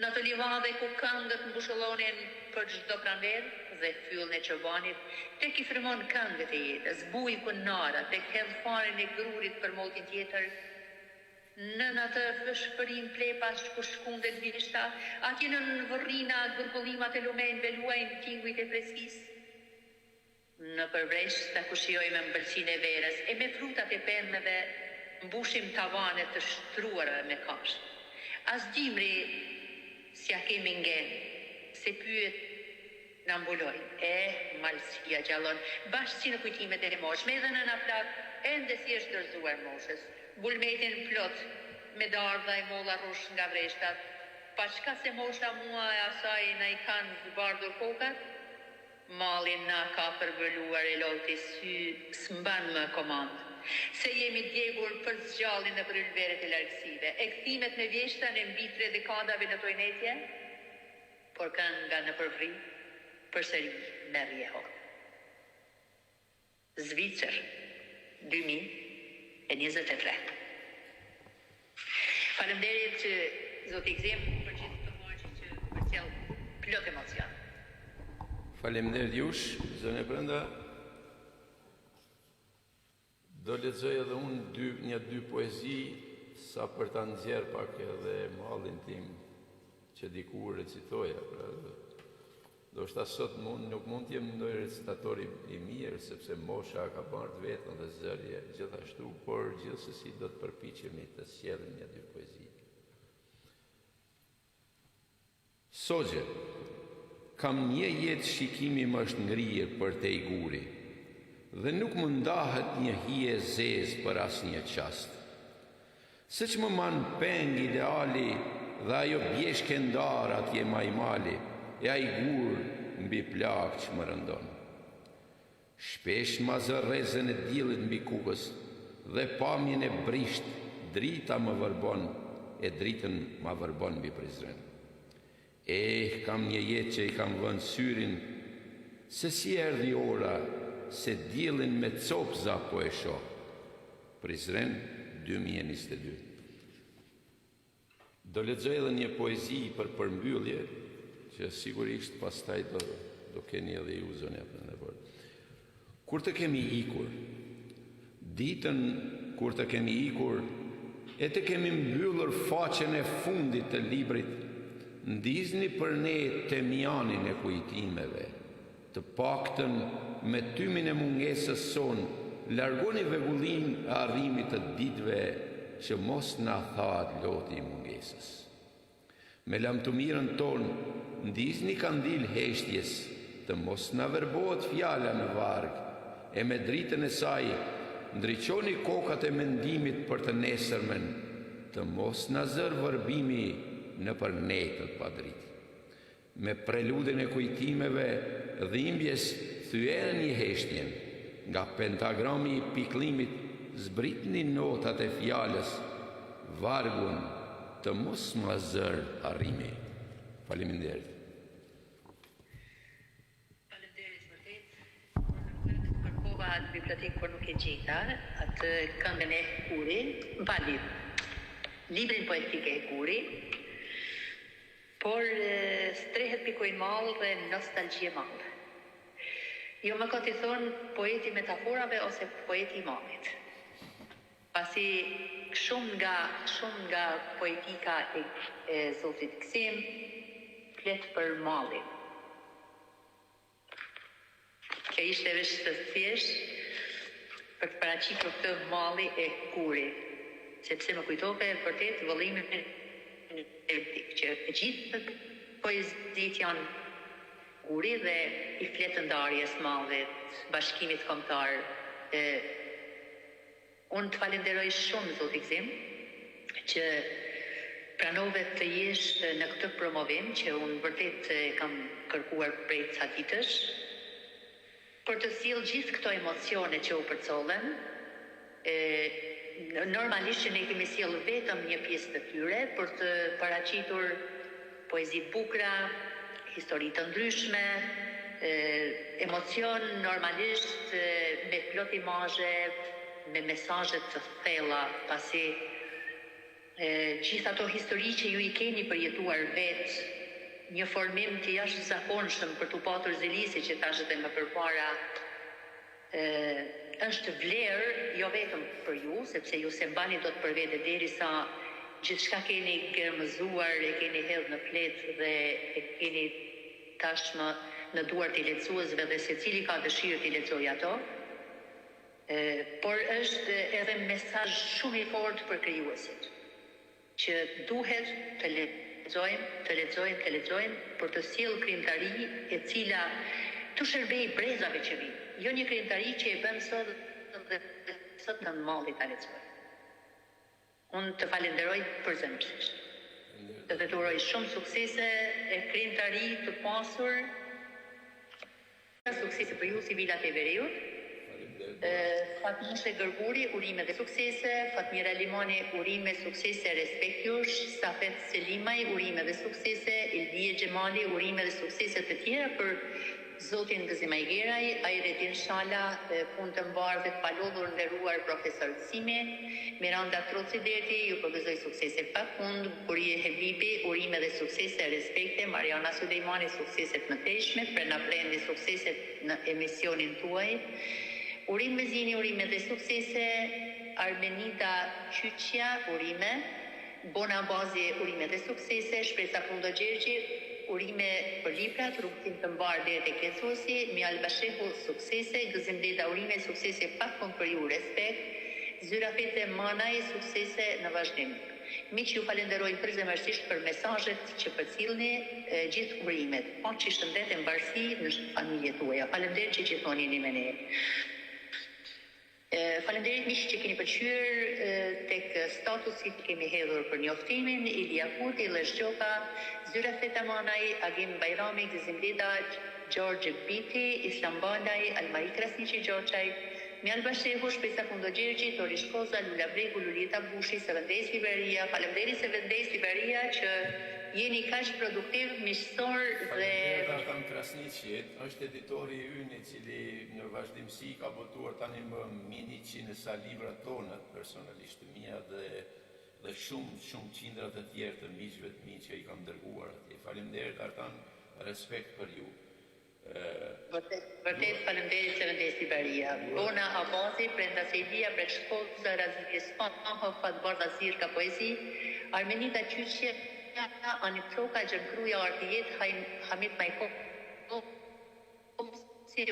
në ato livadhe ku këngët ngushëllonin për çdo pranverë dhe fyllin e çobanit tek i frymon këngët e jetës, bujkun n'ara tek hedh farën e grurit për motin tjetër, Nën atë fëshfërimë plepash ku shkundet vjeshta, atje nën vrrina gurgullimat e lumenjve luajnë tingujt e freskisë. Nëpër vreshta ku shijojmë ëmbëlsinë e verës e me frutat e pemëve mbushim tavane të shtruara me kashtë. As dimri s'ia kemi ngenë, se pyjet Na mbulojnë. Eh, Malësia gjallon, bash si në kujtimet e moçme, edhe nëna plakë ende s'i është dorëzuar moshës. Bulmetin plot me dardha e molla rrush nga vreshtat, paçka se mosha mua e asaj na i kanë zbardhur kokat. Malli na ka përvëluar e loti sy s'mban më komandë. Se jemi djegur për s'gjalli nëpër ylberet e largësive. E kthimet me vjeshtën e mbi tre dekadave lotojnë etje, por kënga nëpër vri përsëri merr jehonë. Zvicër, 2023. Faleminderit zoti Gëzim për gjithë këto vargje që përcjell plot emocion. Faleminderit jush, zonja Prenda. Do lexoj edhe unë dy, një dy poezi sa për ta nxjerr pak edhe mallin tim që dikur recitoja, pra Ndoshta sot mund, nuk mund të jem ndonjë recitator i, i mirë, sepse mosha ka bërë të vetën dhe zëri gjithashtu, por gjithsesi do të përpiqemi të sjellim një dy poezi. Sogje, kam një jetë shikimi më është ngrirë përtej guri, dhe nuk më ndahet një hije e zezë për asnjë çast. Seç më man peng ideali dhe ajo bjeshkë e ndarë atje majë mali e ai gur mbi plakë që më rëndon. Shpesh ma zë rrezen e diellit mbi Kukës dhe pamjen e brishtë drita më vërbon e dritën ma vërbon mbi Prizren. Eh, kam një jetë që i kam vënë syrin se si erdhi ora se diellin me copëza po e shoh. Prizren, 2022. Do lexoj edhe një poezi për përmbyllje, që sigurisht pastaj do do keni edhe ju zonja Prenda. Kur të kemi ikur, ditën kur të kemi ikur, e të kemi mbyllur faqen e fundit të librit, ndizni për ne temjanin e kujtimeve, të paktën me tymin e mungesës sonë, largoni vegullinë e harrimit të ditëve që mos na thahet loti i mungesës. Me lamtumirën tonë, ndizni kandil heshtjes, të mos na verbohet fjala në varg, e me dritën e saj, ndriçoni kokat e mendimit për të nesërmen, të mos na zërë vërbimi nëpër netët pa dritë. Me preludin e kujtimeve, dhimbjes thyeni heshtjen, nga pentagrami i pikëllimit zbritni notat e fjalës, vargun të mos ma zërë harrimi. Faleminderit. Faleminderit vërtet. Por në fakt kërkova në bibliotekë por nuk e gjeta atë këngën e Hekuri, më falni, librin poetik e Hekuri. Por strehet pikoi mall dhe nostalgji e madhe. Jo më kot i thonë poeti i metaforave ose poeti i mallit. Pasi shumë nga shumë nga poetika e e zotit Gëzim flet për mallin. Kjo ishte veç të thjesht për të paraqitur këtë malli e guri, sepse më kujtove vërtet vëllimin e që të gjithë poezitë janë guri dhe i flet ndarjes mallit, bashkimit kombëtar e Unë të falenderoj shumë zoti Gëzim që pranove të jesh në këtë promovim që unë vërtet e kam kërkuar prej ca ditësh për të sjellë gjithë këto emocione që u përcollën e normalisht që ne kemi sjellë vetëm një pjesë të tyre për të paraqitur Poezi të bukura, histori të ndryshme, emocion normalisht me plot imazhe, me mesazhe të thella, pasi gjithë ato histori që ju i keni përjetuar vetë, një formim të jashtëzakonshëm për t'u patur zili, siç e thashë edhe më përpara, Është vlerë jo vetëm për ju, sepse ju s'e mbani dot për vete derisa gjithçka keni germëzuar e keni hedhë në fletë dhe e keni tashmë në duart e lexuesve dhe secili ka dëshirë t'i lexojë ato, por është edhe mesazh shumë i fortë për krijuesit. Që duhet të lexojmë, të lexojmë, të lexojmë për të sjellë krijimtari e cila t'u shërbejë brezave që vijnë, jo një krijimtari që e bën sot dhe sot të malli ta lexojë. Unë të falenderoj përzemërsisht. Dhe të uroj shumë suksese e krijimtari të pasur. Suksese për ju Sibilat e Veriut. Fatmushe Gërguri, urime dhe suksese, Fatmira Limani, urime, suksese, respekt jush, Safet Selimaj, urime dhe suksese, Ildije Xhemali, urime dhe suksese të tjera për zotin Gëzim Ajgeraj, Ajredin Shala, punë të mbarë dhe të palodhur nderuar profesor Gëzimi, Miranda Troci Derti, ju përgëzoj suksese pa fund, Bukurie Hebibi, urime dhe suksese, respekte, Mariana Sulejmani, suksese të mëtejshme, Prena Prendi, suksese në emisionin tuaj, Urim Mezini, urime dhe suksese, Armenida Qyqja, urime, Bona Abazi, urime dhe suksese, Shpresa Fundo Gjergji, urime për librat, rrugëtim të mbarë deri tek lexuesi, Mjalba Shehu, suksese, Gëzim Deda, urime e suksese pa fund për ju, respekt, Zyrafete Manaj, suksese në vazhdim. Miq ju falenderojmë përzemërsisht për mesazhet që përcillni, gjithë urimet. Paçi shëndet e mbarësi në familjet tuaja. Faleminderit që gjithmonë jeni me ne. Faleminderit miq që keni pëlqyer tek statusi që kemi hedhur për njoftimin, Ilia Kurti, Llesh Gjoka, Zyrafeta Manaj, Agim Bajrami, Gëzim Deda, Gheorghe Biti, Islam Balaj, Almari Krasniqi Gjoçaj, Mjalba Shehu, Shpresa Fundo Gjergji, Tori Shkoza, Lula Bregu, Luljeta Bushi, Seven Days Libraria, Faleminderit Seven Days Libraria që jeni kaq produktiv, miqësor dhe Faleminderit Artan Krasniqi, është editori ynë i cili në vazhdimësi ka botuar tani më mbi 100 e sa libra tona personalisht të mia dhe dhe shumë shumë qindra të tjerë të miqve të mi që i kam dërguar atje. Faleminderit Artan, respekt për ju. Vërtet, vërtet faleminderit Seven Days Libraria. Bona Abazi, Prenda Sejdia, Prek Shkoza, Razmir Spaho, Fatbardha Zirka Poezi, Armenita Qyqja, Ani Troka, Xhem Kruja, Arti Jetë, Hamit Majkovci,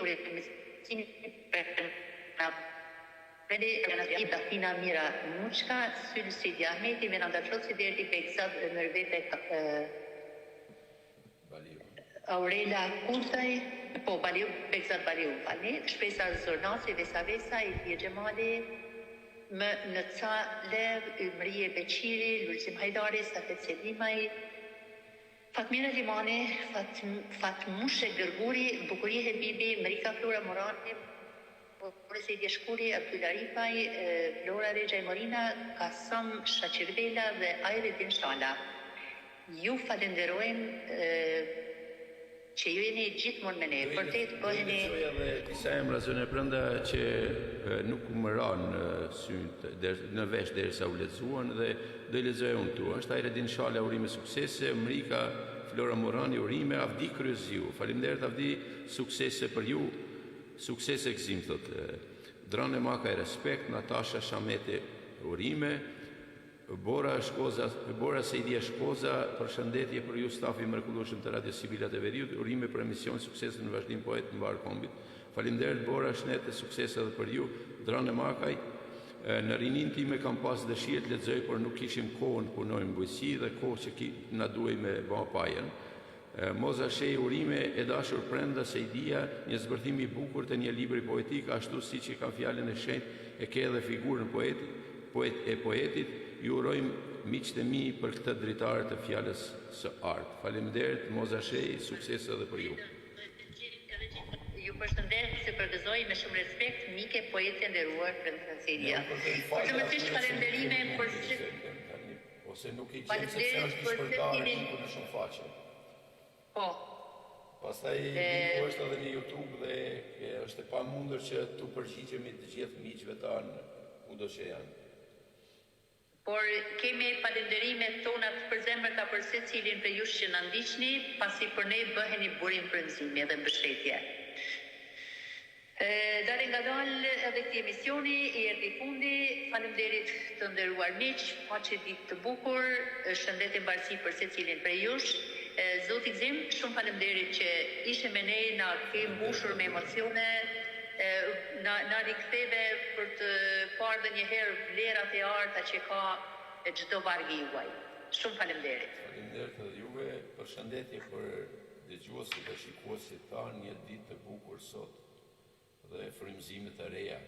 Urim Mesini, Prena Prendi, Dafina Mira Muçka, Syl Sejdi Ahmeti, Miranda Troci Derti, Begzad Myrvete Baliu. Aurela Kurtaj, po Baliu, Begzat Baliu, më falni, Shpresa Zornaci, Vesa Vesa, Ilir Xhemali, M Në Ca Lev, Ymrije Beqiri, Lulzim Hajdari, Safet Selimaj, Fatmira Limani, Fat, Fatmushe Gërguri, Bukurie Hebibi, Mrika Flora Murani, Boris Sejdi Shkuri, Abdyl Arifaj, Vlora Rexhaj Morina, Kasëm Shaqir Bela dhe Ajredin Shala. Ju falenderojmë që ju jeni gjithmonë me ne. Vërtet Do i bëheni lexoj edhe disa emra zonja Prenda që nuk më ranë në sy në vesh derisa u lexuan dhe do i lexoj unë këtu. Është Ajredin Shala urime suksese, Mrika Flora Murani urime, Avdi Kryeziu. Faleminderit Avdi, suksese për ju. Suksese Gëzim thotë. Drane Makaj respekt, Natasha Shameti urime. Bora Shkoza, Bora Sejdia Shkoza, përshëndetje për ju stafi i mrekullueshëm të Radio Sibilat e Veriut, urime për emision, suksese në vazhdim poet mbarë kombit. Faleminderit Bora, shnet e suksese edhe për ju. Drane Makaj, në rinin time kam pas dëshirë të lexoj, por nuk kishim kohën të punojmë në bujqësi dhe kohë që ki, na duhej me ba pajën. Moza Shej urime e dashur Prenda Sejdia, një zbërthim i bukur të një libri poetik, ashtu siç e ka fjalën e shenjtë e ke edhe figurën poeti, poet, e poetit, ju urojmë miqtë e mi për këtë dritare të fjalës së artë. Faleminderit Moza Shej, sukses edhe për ju. Ju përshëndes se përgëzoj me shumë respekt mike poete e nderuar Prenda Sejdia. Ne u kërkojmë falje Përzemërsisht atyre që nuk falenderime kemi për mundur se të them tani, ose nuk i gjejmë sepse faleminderit është i për shpërndarë secilin linku në shumë faqe. po. Pastaj E, linku është edhe në YouTube dhe e, është e pamundur që t'u përgjigjemi të gjithë miqve tanë kudo që janë. Por kemi falenderimet tona të përzemërta për secilin prej jush që na ndiqni, pasi për ne bëheni burim frymëzimi dhe mbështetje. E, Dale nga dalë edhe këtij emisioni i erdhi fundi. Faleminderit të nderuar miq, paçi ditë të bukur, shëndet e mbarësi për secilin prej jush. E, Zoti Gëzim, shumë faleminderit që ishe me ne, na ke Faleminderit mbushur edhe me juve. emocione, e, na na riktheve për të parë edhe një herë vlerat e arta që ka çdo varg i juaj. Shumë faleminderit. Faleminderit edhe juve, përshëndetje për dëgjuesit dhe shikuesit tanë, një ditë të bukur sot dhe frymëzime të reja.